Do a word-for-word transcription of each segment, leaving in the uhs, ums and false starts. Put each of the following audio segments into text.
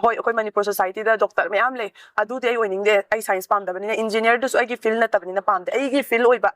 ꯍꯣꯏ, ꯑꯩꯈꯣꯏ ꯃꯅꯤꯄꯨꯔ ꯁꯣꯁꯥꯏꯇꯤꯗ ꯗꯣꯛꯇꯔ ꯃꯌꯥꯝ ꯂꯩ, ꯑꯗꯨꯗꯤ ꯑꯩ ꯑꯣꯏꯅꯤꯡꯗꯦ, ꯑꯩ ꯁꯥꯏꯟꯁ ꯄꯥꯝꯗꯕꯅꯤꯅ꯫ ꯏꯟꯖꯤꯅꯤꯌꯔꯗꯨꯁꯨ ꯑꯩꯒꯤ ꯐꯤꯜ ꯅꯠꯇꯕꯅꯤꯅ ꯄꯥꯝꯗꯦ꯫ ꯑꯩꯒꯤ ꯐꯤꯜ ꯑꯣꯏꯕ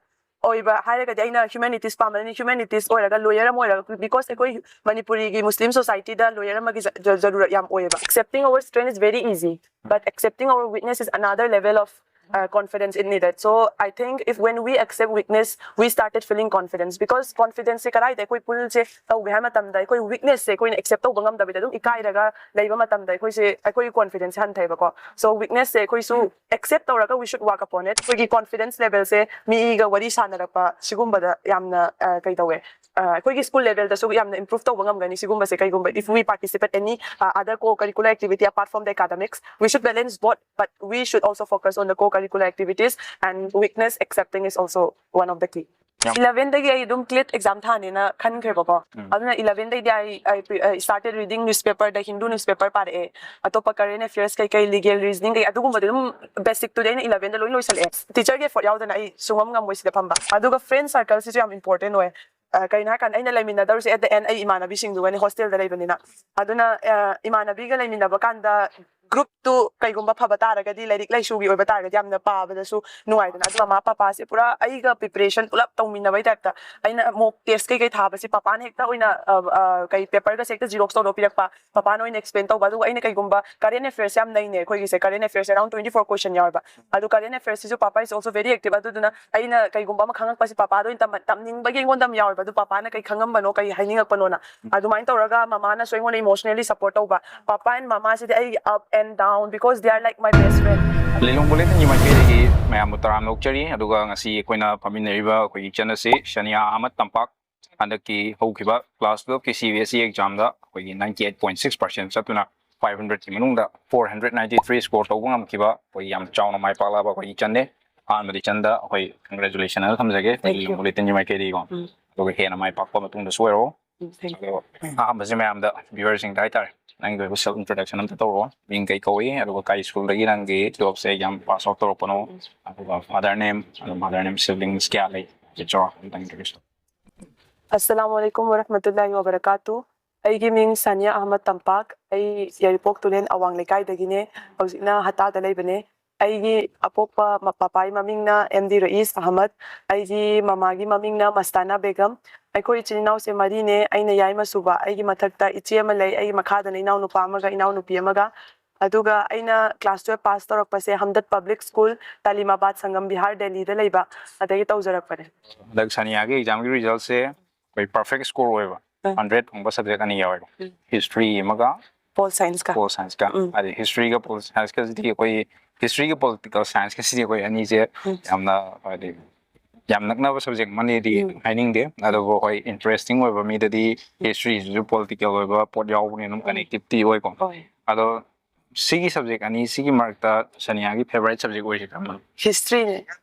ꯑꯣꯏꯕ ꯍꯥꯏꯔꯒꯗꯤ ꯑꯩꯅ ꯍ꯭ꯌꯨꯃꯦꯅꯤꯇꯤꯁ ꯄꯥꯝꯕꯅꯤ꯫ ꯍ꯭ꯌꯨꯃꯦꯅꯤꯇꯤꯁ ꯑꯣꯏꯔꯒ ꯂꯣꯌꯔ ꯑꯃ ꯑꯣꯏꯔꯒ, ꯕꯤꯀꯣꯁ ꯑꯩꯈꯣꯏ ꯃꯅꯤꯄꯨꯔꯤꯒꯤ ꯃꯨꯁꯂꯤꯝ ꯁꯣꯁꯥꯏꯇꯤꯗ ꯂꯣꯌꯔ ꯑꯃꯒꯤ ꯖ- ꯖ- ꯖꯔꯨꯔꯠ ꯌꯥꯝ ꯑꯣꯏꯌꯦꯕ꯫ Accepting our strength is very easy, but accepting our weakness is another level of uh, confidence in needed. So I think if when we accept weakness, we started feeling confidence, because confidence ꯁꯦ ꯀꯗꯥꯏꯗ ꯑꯩꯈꯣꯏ ꯄꯨꯜꯁꯦ ꯇꯧꯒꯦ ꯍꯥꯏꯕ ꯃꯇꯝꯗ ꯑꯩꯈꯣꯏ ꯋꯤꯛꯅꯦꯁꯁꯦ ꯑꯩꯈꯣꯏꯅ accept ꯇꯧꯕ ꯉꯝꯗꯕꯤꯗ ꯑꯗꯨꯝ ꯏꯀꯥꯏꯔꯒ ꯂꯩꯕ ꯃꯇꯝꯗ ꯑꯩꯈꯣꯏꯁꯦ, ꯑꯩꯈꯣꯏꯒꯤ ꯀꯣꯟꯐꯤꯗꯦꯟꯁꯁꯦ ꯍꯟꯊꯩꯕꯀꯣ꯫ ꯁꯣ ꯋꯤꯛꯅꯦꯁꯁꯦ ꯑꯩꯈꯣꯏꯁꯨ ꯑꯦꯛꯁꯦꯞ ꯇꯧꯔꯒ we should work upon it. ꯑꯩꯈꯣꯏꯒꯤ ꯀꯣꯟꯐꯤꯗꯦꯟꯁ ꯂꯦꯚꯦꯜꯁꯦ ꯃꯤꯒ ꯋꯥꯔꯤ ꯁꯥꯟꯅꯔꯛꯄ ꯁꯤꯒꯨꯝꯕꯗ ꯌꯥꯝꯅ ꯑ, ꯀꯩ ꯇꯧꯋꯦ, ꯑ, ꯑꯩꯈꯣꯏꯒꯤ ꯁ꯭ꯀꯨꯜ ꯂꯦꯚꯦꯜꯗꯁꯨ ꯌꯥꯝꯅ ꯏꯝꯄ꯭ꯔꯨꯚ ꯇꯧꯕ ꯉꯝꯒꯅꯤ ꯁꯤꯒꯨꯝꯕꯁꯦ꯫ ꯀꯩꯒꯨꯝꯕ if we participate any uh, other co-curricular activity apart from the academics, we should balance both, but we should also focus on the co-curricular activities, and weakness accepting is also one of the key. ꯌꯥꯝ- ꯏꯂꯚꯦꯟꯗꯒꯤ ꯑꯩ ꯑꯗꯨꯝ ꯀ꯭ꯂꯦꯠ exam ꯊꯥꯅꯤꯅ ꯈꯟꯈ꯭ꯔꯦꯕꯀꯣ꯫ ꯎꯝ. ꯑꯗꯨꯅ ꯏꯂꯚꯦꯟꯗꯩꯗꯤ ꯑꯩ ꯑꯩ ꯄꯤ- ꯑꯩ started reading newspaper, the Hindu newspaper ꯄꯥꯔꯛꯑꯦ꯫ ꯑꯇꯣꯞꯄ current affairs ꯀꯩꯀꯩ, legal reasoning ꯀꯩ, ꯑꯗꯨꯒꯨꯝꯕꯗꯤ ꯑꯗꯨꯝ ꯕꯦꯁꯤꯛꯇꯨꯗꯤ ꯑꯩꯅ ꯏꯂꯚꯦꯟꯗ ꯂꯣꯏ ꯂꯣꯏꯁꯜꯂꯛꯑꯦ꯫ ꯇꯤꯆꯔꯒꯤ ꯑꯦꯐꯣꯔꯠ ꯌꯥꯎꯗꯅ ꯑꯩ ꯁꯨꯡꯉꯝ ꯉꯝꯃꯣꯏ ꯁꯤꯗ ꯐꯝꯕ꯫ ꯑꯗꯨꯒ ꯐ꯭ꯔꯦꯟ ꯁꯔꯀꯜꯁꯤꯁꯨ ꯌꯥꯝ ꯏꯝꯄꯣꯔꯇꯦꯟ ꯑꯣꯏ꯫ ꯑ, ꯀꯩꯅꯣ ꯍꯥꯏꯔꯀꯥꯟꯗ ꯑꯩꯅ ꯂꯩꯃꯤꯟꯅꯗꯧꯔꯤꯁꯦ at the end ꯑꯩ ꯏꯃꯥꯟꯅꯕꯤꯁꯤꯡꯗꯨꯒꯅꯤ ꯍꯣꯁꯇꯦꯜꯗ ꯂꯩꯕꯅꯤꯅ꯫ ꯑꯗꯨꯅ ꯑ, ꯏꯃꯥꯟꯅꯕꯤꯒ ꯂꯩꯃꯤꯟꯅꯕ ꯀꯥꯟꯗ ꯒ꯭ꯔꯨꯞꯇꯨ ꯀꯩꯒꯨꯝꯕ ꯐꯕ ꯇꯥꯔꯒꯗꯤ, ꯂꯥꯏꯔꯤꯛ ꯂꯥꯏꯁꯨꯒꯤ ꯑꯣꯏꯕ ꯇꯥꯔꯒꯗꯤ ꯌꯥꯝꯅ ꯄꯥꯕꯗꯁꯨ ꯅꯨꯡꯉꯥꯏꯗꯅ꯫ ꯑꯗꯨ ꯃꯃꯥ ꯄꯄꯥꯁꯦ ꯄꯨꯔꯥ ꯑꯩꯒ ꯄ꯭ꯔꯤꯄꯦꯔꯦꯁꯟ ꯄꯨꯂꯞ ꯇꯧꯃꯤꯟꯅꯕꯩ ꯇꯥꯏꯞꯇ꯫ ꯑꯩꯅ ꯃꯣꯛ ꯇꯦꯁ ꯀꯩꯀꯩ ꯊꯥꯕꯁꯦ ꯄꯄꯥꯅ ꯍꯦꯛꯇ ꯑꯣꯏꯅ ꯑ, ꯑ, ꯀꯩ ꯄꯦꯄꯔꯒꯁꯦ ꯍꯦꯛꯇ ꯖꯤꯔꯣꯛꯁ ꯇꯧꯔ ꯄꯤꯔꯛꯄ, ꯄꯄꯥꯅ ꯑꯣꯏꯅ ꯑꯦꯛꯁꯄ꯭ꯂꯦꯟ ꯇꯧꯕ꯫ ꯑꯗꯨꯒ ꯑꯩꯅ ꯀꯩꯒꯨꯝꯕ ꯀꯔꯦꯟ ꯑꯦꯐꯤꯌꯔꯁ ꯌꯥꯝ ꯅꯩꯅꯦ ꯑꯩꯈꯣꯏꯒꯤꯁꯦ, current affairs around twenty four question ꯌꯥꯎꯋꯦꯕ꯫ ꯑꯗꯨ ꯀꯔꯦꯟ ꯑꯦꯐꯤꯌꯔꯁꯤꯁꯨ ꯄꯄꯥ is also very active꯫ ꯑꯗꯨꯗꯨꯅ ꯑꯩꯅ ꯀꯩꯒꯨꯝꯕ ꯑꯃ ꯈꯪꯉꯛꯄꯁꯦ ꯄꯄꯥꯗ ꯑꯣꯏꯅ ꯇꯝ- ꯇꯝꯅꯤꯡꯕꯒꯤ ꯑꯩꯉꯣꯟꯗ ꯑꯃ ꯌꯥꯎꯋꯦꯕ꯫ ꯑꯗꯨ ꯄꯄꯥꯅ ꯀꯩ ꯈꯪꯉꯝꯕꯅꯣ, ꯀꯩ ꯍꯥꯏꯅꯤꯡꯉꯛꯄꯅꯣꯅ꯫ ꯑꯗꯨꯃꯥꯏꯅ ꯇꯧꯔꯒ ꯃꯃꯥꯅꯁꯨ ꯑꯩꯉꯣꯟꯗ emotionally support ꯇꯧꯕ꯫ ꯄꯄꯥ and ꯃꯃꯥꯁꯤꯗꯤ ꯑꯩꯒꯤ up and down, because they are like my best friend. ꯂꯤꯂꯣꯡ ꯕꯨꯂꯦꯇꯤꯟꯒꯤ ꯃꯥꯏꯀꯩꯗꯒꯤ ꯃꯌꯥꯝꯕꯨ ꯇꯔꯥꯝꯅ ꯑꯣꯛꯆꯔꯤ꯫ ꯑꯗꯨꯒ ꯉꯁꯤ ꯑꯩꯈꯣꯏꯅ ꯐꯝꯃꯤꯟꯅꯔꯤꯕ ꯑꯩꯈꯣꯏꯒꯤ ꯏꯆꯟ ꯑꯁꯤ ꯁꯅꯤꯌꯥ ꯑꯍꯃꯗ ꯇꯝꯄꯥꯛ, ꯍꯟꯗꯛꯀꯤ ꯍꯧꯈꯤꯕ class twelve ꯀꯤ C B S E exam ꯗ ꯑꯩꯈꯣꯏꯒꯤ ninety eight point six percent ꯆꯠꯇꯨꯅ five hundred ꯀꯤ ꯃꯅꯨꯡꯗ four hundred ninety three score ꯇꯧꯕ ꯉꯝꯈꯤꯕ ꯑꯩꯈꯣꯏꯒꯤ ꯌꯥꯝ ꯆꯥꯎꯅ ꯃꯥꯏ ꯄꯥꯛꯂꯕ ꯑꯩꯈꯣꯏꯒꯤ ꯏꯆꯟꯅꯦ꯫ ꯑꯍꯥꯟꯕꯗ ꯏꯆꯟꯗ ꯑꯩꯈꯣꯏ congratulation ꯑꯗꯨ ꯊꯝꯖꯒꯦ ꯑꯩꯈꯣꯏꯒꯤ you. ꯂꯤꯂꯣꯡ ꯕꯨꯂꯦꯇꯤꯟꯒꯤ ꯃꯥꯏꯀꯩꯗꯒꯤꯀꯣ꯫ ꯎꯝ. ꯑꯗꯨꯒ ꯍꯦꯟꯅ ꯃꯥꯏ ꯄꯥꯛꯄ ꯃꯇꯨꯡꯗꯁꯨ ꯑꯣꯏꯔꯣ꯫ ꯎꯝ, thank you. ꯑꯗꯣ ꯑꯍꯥꯟꯕꯁꯦ ꯃꯌꯥꯝꯗ viewer ꯁꯤꯡꯗ ꯍꯥꯏꯇꯥꯔꯦ, ꯅꯪꯒꯤ ꯑꯣꯏꯕ self introduction ꯑꯝꯇ ꯇꯧꯔꯣ꯫ ꯃꯤꯡ ꯀꯩ ꯀꯧꯏ, ꯑꯗꯨꯒ ꯀꯥꯏ school ꯗꯒꯤ ꯅꯪꯒꯤ twelve ꯁꯦ exam pass out ꯇꯧꯔꯛꯄꯅꯣ, ꯑꯗꯨꯒ father name, ꯑꯗꯨꯒ mother name, siblings ꯀꯌꯥ ꯂꯩ, ꯆꯥꯎꯔꯥꯛꯄ ꯑꯝꯇꯪ introduce ꯇꯧ꯫ Assalamu alaikum warahmatullahi wabarakatuh. ꯑꯩꯒꯤ ꯃꯤꯡ ꯁꯥꯅꯤꯌꯥ ꯑꯍꯃꯗ ꯇꯝꯄꯥꯛ꯫ ꯑꯩ ꯌꯥꯏꯔꯤꯄꯣꯛ ꯇꯨꯔꯦꯜ ꯑꯋꯥꯡ ꯂꯩꯀꯥꯏꯗꯒꯤꯅꯦ꯫ ꯍꯧꯖꯤꯛꯅ ꯍꯇꯥꯗ ꯂꯩꯕꯅꯦ꯫ ꯑꯩꯒꯤ ꯑꯄꯣꯛꯄ ꯃ-, ꯄꯄꯥꯒꯤ ꯃꯃꯤꯡꯅ ꯑꯦꯝ ꯗꯤ ꯔꯌꯤꯁ ꯑꯍꯃꯗ꯫ ꯑꯩꯒꯤ ꯃꯃꯥꯒꯤ ꯃꯃꯤꯡꯅ ꯃꯁꯇꯥꯅꯥ ꯕꯦꯒꯝ꯫ ꯑꯩꯈꯣꯏ ꯏꯆꯤꯟ ꯏꯅꯥꯎꯁꯦ ꯃꯔꯤꯅꯦ꯫ ꯑꯩꯅ ꯌꯥꯏꯃ ꯁꯨꯕ꯫ ꯑꯩꯒꯤ ꯃꯊꯛꯇ ꯏꯆꯦ ꯑꯃ ꯂꯩ꯫ ꯑꯩꯒꯤ ꯃꯈꯥꯗꯅ ꯏꯅꯥꯎꯅꯨꯄꯥ ꯑꯃꯒ ꯏꯅꯥꯎꯅꯨꯄꯤ ꯑꯃꯒ꯫ ꯑꯗꯨꯒ ꯑꯩꯅ class twelve pass ꯇꯧꯔꯛꯄꯁꯦ ꯍꯝꯗꯠ ꯄꯕ꯭ꯂꯤꯛ ꯁ꯭ꯀꯨꯜ, ꯇꯥꯂꯤꯃꯥꯕꯥꯗ, ꯁꯪꯒꯝ ꯕꯤꯍꯥꯔ, ꯗꯦꯜꯂꯤꯗ ꯂꯩꯕ, ꯑꯗꯒꯤ ꯇꯧꯖꯔꯛꯄꯅꯦ꯫ ꯍꯟꯗꯛ ꯁꯅꯤꯌꯥꯒꯤ examꯒꯤ resultꯁꯦ ꯑꯩꯈꯣꯏ perfect score ꯑꯣꯏꯕ, ꯎꯝ꯫ Hundred ꯐꯪꯕ subject ꯑꯅꯤ ꯌꯥꯎꯋꯦꯕ꯫ ꯎꯝ꯫ History ꯑꯃꯒ Pol Scienceꯀ꯫ Pol Scienceꯀ꯫ ꯎꯝ꯫ ꯍꯥꯏꯗꯤ historyꯒ pol scienceꯀꯁꯤꯗꯤ ꯑꯩꯈꯣꯏ, historyꯒ political scienceꯀꯁꯤꯗꯤ ꯑꯩꯈꯣꯏ ꯑꯅꯤꯁꯦ ꯎꯝ꯫ ꯌꯥꯝꯅ ꯍꯥꯏꯗꯤ ꯌꯥꯝ ꯅꯛꯅꯕ subject ꯑꯃꯅꯤꯗꯤ ꯎꯝ꯫ ꯍꯥꯏꯅꯤꯡꯗꯦ, ꯑꯗꯨꯕꯨ ꯍꯣꯏ interesting ꯑꯣꯏꯕ ꯃꯤꯗꯗꯤ historyꯁꯤꯁꯨ political ꯑꯣꯏꯕ ꯄꯣꯠ ꯌꯥꯎꯕꯅꯤꯅ ꯑꯗꯨꯝ ꯎꯝ꯫ Connectivity ꯑꯣꯏꯀꯣ꯫ ꯍꯣꯏ꯫ ꯑꯗꯣ ꯁꯤꯒꯤ subject ꯑꯅꯤ ꯁꯤꯒꯤ ꯃꯔꯛꯇ ꯁꯅꯤꯌꯥꯒꯤ favourite subject ꯑꯣꯏꯔꯤꯁꯦ ꯀꯔꯝꯕꯅꯣ? Historyꯅꯦ꯫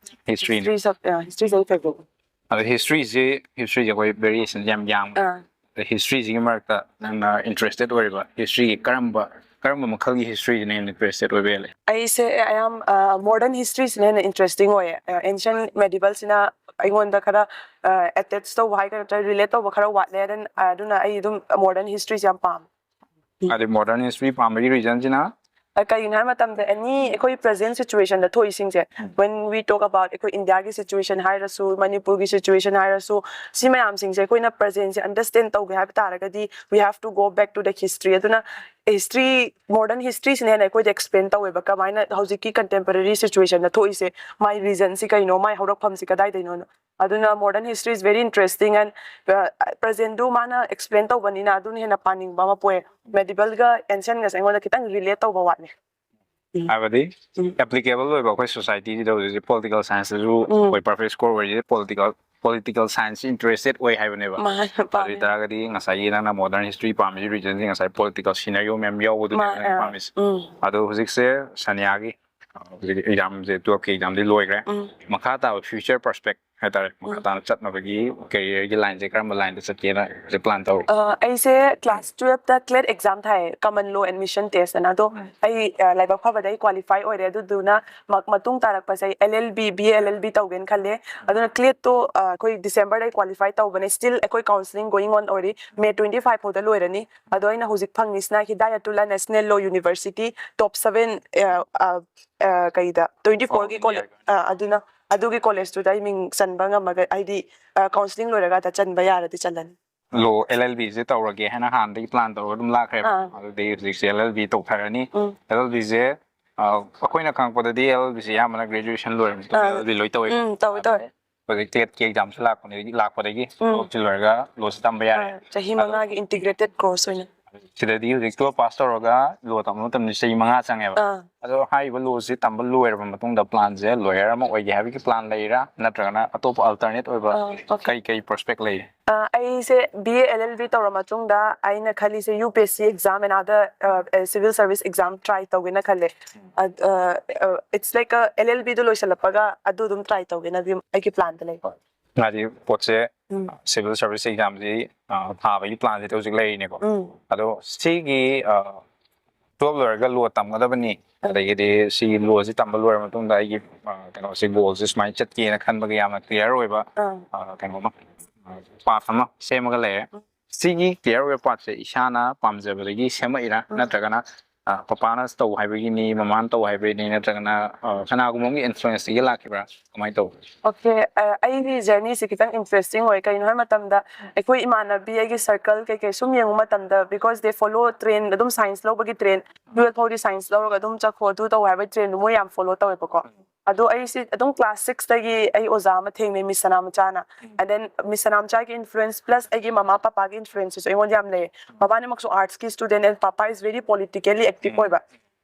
Historyꯅꯦ꯫ History sub-, ꯑ, historyꯁꯦ ꯑꯩ favourite꯫ ꯑꯗꯣ historyꯁꯦ, historyꯁꯦ ꯑꯩꯈꯣꯏ variationꯁꯦ ꯌꯥꯝ ꯌꯥꯝꯃꯦ꯫ ꯑꯥ꯫ ꯑꯗꯣ historyꯁꯤꯒꯤ ꯃꯔꯛꯇ ꯅꯪꯅ interested ꯑꯣꯏꯔꯤꯕ historyꯒꯤ ꯀꯔꯝꯕ, ꯀꯔꯝꯕ ꯃꯈꯜꯒꯤ historyꯁꯤꯅ ꯍꯦꯟꯅ interested ꯑꯣꯏꯕ ꯍꯦꯜꯂꯦ? ꯑꯩꯁꯦ ꯑꯌꯥꯝ-, ꯑ, modern historyꯁꯤꯅ ꯍꯦꯟꯅ interesting ꯑꯣꯏꯌꯦ꯫ ꯑ, ancient medievalꯁꯤꯅ ꯑꯩꯉꯣꯟꯗ ꯈꯔ, ꯑ, attach ꯇꯧꯕ ꯍꯥꯏꯒꯗ꯭ꯔꯥ, ꯅꯠꯇ꯭ꯔꯒ relate ꯇꯧꯕ ꯈꯔ ꯋꯥꯠꯂꯦ꯫ ꯑꯗꯨꯅ, ꯑ, ꯑꯗꯨꯅ ꯑꯩ ꯑꯗꯨꯝ modern historyꯁꯦ ꯌꯥꯝ ꯄꯥꯝꯃꯦ꯫ ꯎꯝ꯫ ꯑꯗꯩ modern history ꯄꯥꯝꯕꯒꯤ reasonꯁꯤꯅ? ꯑ, ꯀꯩꯒꯤꯅꯣ ꯍꯥꯏꯕ ꯃꯇꯝꯗ, any ꯑꯩꯈꯣꯏ present situationꯗ ꯊꯣꯛꯏꯁꯤꯡꯁꯦ, um. When we talk about ꯑꯩꯈꯣꯏ ꯏꯟꯗꯤꯌꯥꯒꯤ situation ꯍꯥꯏꯔꯁꯨ, ꯃꯅꯤꯄꯨꯔꯒꯤ situation ꯍꯥꯏꯔꯁꯨ, ꯁꯤ ꯃꯌꯥꯝꯁꯤꯡꯁꯦ ꯑꯩꯈꯣꯏꯅ presentꯁꯦ understand ꯇꯧꯒꯦ ꯍꯥꯏꯕ ꯇꯥꯔꯒꯗꯤ, we have to go back to the history꯫ ꯑꯗꯨꯅ history, modern historyꯁꯤꯅ ꯍꯦꯟꯅ ꯑꯩꯈꯣꯏꯗ explain ꯇꯧꯋꯦꯕ, ꯀꯃꯥꯏꯅ ꯍꯧꯖꯤꯛꯀꯤ contemporary situationꯗ ꯊꯣꯛꯏꯁꯦ, ꯃꯥꯏ reasonꯁꯤ ꯀꯩꯅꯣ, ꯃꯥꯏ ꯍꯧꯔꯛꯐꯝꯁꯤ ꯀꯗꯥꯏꯗꯩꯅꯣꯅ꯫ ꯑꯗꯨꯅ modern history is very interesting and, uh, presentꯗꯨ ꯃꯥꯅ explain ꯇꯧꯕꯅꯤꯅ ꯑꯗꯨꯅ ꯍꯦꯟꯅ ꯄꯥꯅꯤꯡꯕ ꯑꯃ ꯄꯣꯛꯑꯦ꯫ Medievalꯒ ancientꯒꯁꯦ ꯑꯩꯉꯣꯟꯗ ꯈꯤꯇꯪ relate ꯇꯧꯕ ꯋꯥꯠꯂꯦ꯫ ꯎꯝ꯫ ꯍꯥꯏꯕꯗꯤ ꯎꯝ꯫ Applicable ꯑꯣꯏꯕ ꯑꯩꯈꯣꯏ societyꯁꯤꯗ ꯍꯧꯖꯤꯛ ꯍꯧꯖꯤꯛ political scienceꯇꯁꯨ ꯎꯝ꯫ ꯑꯩꯈꯣꯏ perfect score ꯑꯣꯏꯔꯤꯁꯦ political, political science interested ꯑꯣꯏ ꯍꯥꯏꯕꯅꯦꯕ꯫ ꯃꯥ-, ꯑꯗꯨ ꯄꯥꯝꯃꯦ꯫ ꯑꯣꯏꯇꯥꯔꯒꯗꯤ ꯉꯁꯥꯏꯒꯤ ꯅꯪꯅ modern history ꯄꯥꯝꯃꯤꯁꯤ reasonꯁꯤ ꯉꯁꯥꯏ political scenario ꯃꯌꯥꯝ ꯌꯥꯎꯕꯗꯨꯅꯦ ꯃꯥ-, ꯅꯪꯅ ꯑꯥ, ꯄꯥꯝꯃꯤꯁꯦ꯫ ꯎꯝ꯫ ꯑꯗꯣ ꯍꯧꯖꯤꯛꯁꯦ ꯁꯅꯤꯌꯥꯒꯤ, ꯑ, ꯍꯧꯖꯤꯛ examꯁꯦ, twelveꯀꯤ examꯗꯤ ꯂꯣꯏꯈ꯭ꯔꯦ꯫ ꯎꯝ꯫ ꯃꯈꯥ ꯇꯥꯕ future prospect ꯍꯥꯏꯇꯥꯔꯦ, ꯃꯈꯥ ꯇꯥꯅ ꯆꯠꯅꯕꯒꯤ career ꯒꯤ line ꯁꯦ ꯀꯔꯝꯕ line ꯗ ꯆꯠꯀꯦꯅ ꯍꯧꯖꯤꯛ plan ꯇꯧꯔꯤ? ꯑ, ꯑꯩꯁꯦ class twelve ꯇ CLAT exam ꯊꯥꯏ, Common Law Admission Test ꯑꯅ꯫ ꯑꯗꯣ ꯑꯩ, ꯑ, ꯂꯥꯏꯕꯛ ꯐꯕꯗ ꯑꯩ qualify ꯑꯣꯏꯔꯦ꯫ ꯑꯗꯨꯗꯨꯅ ꯃ-, ꯃꯇꯨꯡ ꯇꯥꯔꯛꯄꯁꯦ ꯑꯩ L L B, B A L L B ꯇꯧꯒꯦꯅ ꯈꯜꯂꯦ꯫ ꯑꯗꯨꯅ CLAT ꯇꯣ, ꯑ, ꯑꯩꯈꯣꯏ December ꯗ qualify ꯇꯧꯕꯅꯦ꯫ Still ꯑꯩꯈꯣꯏ counselling going on ꯑꯣꯏꯔꯤ꯫ May twenty five ꯐꯥꯎꯗ ꯂꯣꯏꯔꯅꯤ꯫ ꯑꯗꯣ ꯑꯩꯅ ꯍꯧꯖꯤꯛ ꯐꯪꯉꯤꯁꯤꯅ Hidayatullah National Law University top seven, ꯑ, ꯑ, ꯑ, ꯀꯩꯗ, twenty four ꯒꯤ All college, India. ꯑ, ꯑꯗꯨꯅ ꯑꯗꯨꯒꯤ college ꯇꯨꯗ ꯑꯩ ꯃꯤꯡ ꯆꯟꯕ ꯉꯝꯃꯒ, ꯍꯥꯏꯗꯤ, ꯑ, counselling ꯂꯣꯏꯔꯒ ꯑꯗ ꯆꯟꯕ ꯌꯥꯔꯗꯤ ꯆꯜꯂꯅꯤ꯫ Law, L L B ꯁꯦ ꯇꯧꯔꯒꯦ ꯍꯥꯏꯅ ꯍꯥꯟꯅꯗꯒꯤ plan ꯇꯧꯔꯒ ꯑꯗꯨꯝ ꯂꯥꯛꯈ꯭ꯔꯦꯕ꯫ ꯑꯥ. ꯑꯗꯨꯗꯤ ꯍꯧꯖꯤꯛꯁꯦ L L B ꯇꯧꯊꯔꯅꯤ꯫ ꯎꯝ. L L B ꯁꯦ, ꯑ, ꯑꯩꯈꯣꯏꯅ ꯈꯪꯉꯛꯄꯗꯗꯤ L L B ꯁꯦ ꯑꯌꯥꯝꯕꯅ graduation ꯂꯣꯏꯔꯕ ꯃꯇꯨꯡꯗ ꯑꯥ. L L B ꯂꯣꯏ ꯇꯧꯋꯦ꯫ ꯎꯝ, ꯇꯧꯋꯦ, ꯇꯧꯋꯦ. ꯍꯧꯖꯤꯛ CLAT ꯀꯤ exam ꯁꯨ ꯂꯥꯛꯄꯗꯒꯤ, ꯂꯥꯛꯄꯗꯒꯤ ꯎꯝ. ꯊꯕꯛꯁꯤ ꯂꯣꯏꯔꯒ law ꯁꯤ ꯇꯝꯕ ꯌꯥꯔꯦ꯫ ꯑꯥ, ꯆꯍꯤ ꯑꯗꯣ ꯃꯉꯥꯒꯤ integrated course ꯑꯣꯏꯅ꯫ ꯁꯤꯗꯗꯤ ꯍꯧꯖꯤꯛ twelve pass ꯇꯧꯔꯒ law ꯇꯝꯕ ꯃꯇꯝꯗ ꯆꯍꯤ ꯃꯉꯥ ꯆꯪꯉꯦꯕ꯫ ꯑꯥ. ꯑꯗꯣ ꯍꯥꯏꯔꯤꯕ law ꯁꯤ ꯇꯝꯕ ꯂꯣꯏꯔꯕ ꯃꯇꯨꯡꯗ plan ꯁꯦ lawyer ꯑꯃ ꯑꯣꯏꯒꯦ ꯍꯥꯏꯕꯒꯤ plan ꯂꯩꯔꯥ, ꯅꯠꯇ꯭ꯔꯒꯅ ꯑꯇꯣꯞꯄ alternate ꯑꯣꯏꯕ ꯑꯥ, okay. ꯀꯩ ꯀꯩ prospect ꯂꯩ? ꯑ, ꯑꯩꯁꯦ B A L L B ꯇꯧꯔ ꯃꯇꯨꯡꯗ ꯑꯩꯅ ꯈꯜꯂꯤꯁꯦ U P S C exam and other, ꯑ, ꯑ, civil service exam try ꯇꯧꯒꯦꯅ ꯈꯜꯂꯦ꯫ ꯑ, ꯑ, ꯑ, it's like a L L B ꯗꯣ ꯂꯣꯏꯁꯤꯜꯂꯛꯄꯒ ꯑꯗꯨ ꯑꯗꯨꯝ try ꯇꯧꯒꯦꯅ ꯑꯗꯨꯝ ꯑꯩꯒꯤ plan ꯗ ꯂꯩ꯫ ꯍꯥꯏꯗꯤ ꯄꯣꯠꯁꯦ, ꯎꯝ. civil service exam ꯁꯤ, ꯑ, ꯊꯥꯕꯒꯤ plan ꯁꯤꯗ ꯍꯧꯖꯤꯛ ꯂꯩꯔꯤꯅꯦꯀꯣ꯫ ꯎꯝ. ꯑꯗꯣ ꯁꯤꯒꯤ, ꯑ, twelve ꯂꯣꯏꯔꯒ law ꯇꯝꯒꯗꯕꯅꯤ, ꯑ. ꯑꯗꯒꯤꯗꯤ ꯁꯤꯒꯤ law ꯁꯤ ꯇꯝꯕ ꯂꯣꯏꯔ ꯃꯇꯨꯡꯗ ꯑꯩꯒꯤ, ꯑ, ꯀꯩꯅꯣꯁꯤ, goal ꯁꯤ ꯁꯨꯃꯥꯏꯅ ꯆꯠꯀꯦꯅ ꯈꯟꯕꯒ ꯌꯥꯝꯅ clear ꯑꯣꯏꯕ, ꯑ. ꯑ, ꯀꯩꯅꯣ ꯑꯃ, ꯑ, path ꯑꯃ ꯁꯦꯝꯃꯒ ꯂꯩꯔꯦ꯫ ꯎꯝ. ꯁꯤꯒꯤ clear ꯑꯣꯏꯕ path ꯁꯦ ꯏꯁꯥꯅ ꯄꯥꯝꯖꯕꯗꯒꯤ ꯁꯦꯝꯃꯛꯏꯔꯥ, ꯎꯝ. ꯅꯠꯇ꯭ꯔꯒꯅ, ꯑ, ꯄꯄꯥꯅ ꯇꯧ ꯍꯥꯏꯕꯒꯤꯅꯤ, ꯃꯃꯥꯅ ꯇꯧ ꯍꯥꯏꯕꯒꯤꯅꯤ, ꯅꯠꯇ꯭ꯔꯒꯅ, ꯑ, ꯀꯅꯥꯒꯨꯝꯕ ꯑꯃꯒꯤ influence ꯇꯒꯤ ꯂꯥꯛꯈꯤꯕ꯭ꯔꯥ? ꯀꯃꯥꯏꯅ ꯇꯧꯕ? Okay, ꯑ, ꯑꯩꯒꯤ journey ꯁꯦ ꯈꯤꯇꯪ interesting ꯑꯣꯏ꯫ ꯀꯩꯅꯣ ꯍꯥꯏꯕ ꯃꯇꯝꯗ, ꯑꯩꯈꯣꯏ ꯏꯃꯥꯟꯅꯕꯤ, ꯑꯩꯒꯤ circle ꯀꯩꯀꯩ ꯁꯨꯝ ꯌꯦꯡꯕ ꯃꯇꯝꯗ, because they follow trend, ꯑꯗꯨꯝ science ꯂꯧꯕꯒꯤ trend, twelve ꯐꯥꯎꯗꯤ science ꯂꯧꯔꯒ ꯑꯗꯨꯝ ꯆꯠꯈꯣ, ꯑꯗꯨ ꯇꯧ ꯍꯥꯏꯕ trend ꯗꯨ ꯃꯣꯏ ꯌꯥꯝ follow ꯇꯧꯋꯦꯕꯀꯣ꯫ ꯑꯗꯣ ꯑꯩꯁꯤ ꯑꯗꯨꯝ class six ꯇꯒꯤ ꯑꯩ ꯑꯣꯖꯥ ꯑꯃ ꯊꯦꯡꯅꯩ, Miss ꯁꯅꯥꯃꯆꯥꯅ꯫ And then Miss ꯁꯅꯥꯃꯆꯥꯒꯤ influence plus ꯑꯩꯒꯤ ꯃꯃꯥ ꯄꯄꯥꯒꯤ influence ꯁꯤꯁꯨ ꯑꯩꯉꯣꯟꯗ ꯌꯥꯝ ꯂꯩꯌꯦ꯫ ꯃꯕꯥꯅꯤꯃꯛꯁꯨ arts ꯀꯤ student and papa is very politically active ꯎꯝ. ꯑꯣꯏꯕ꯫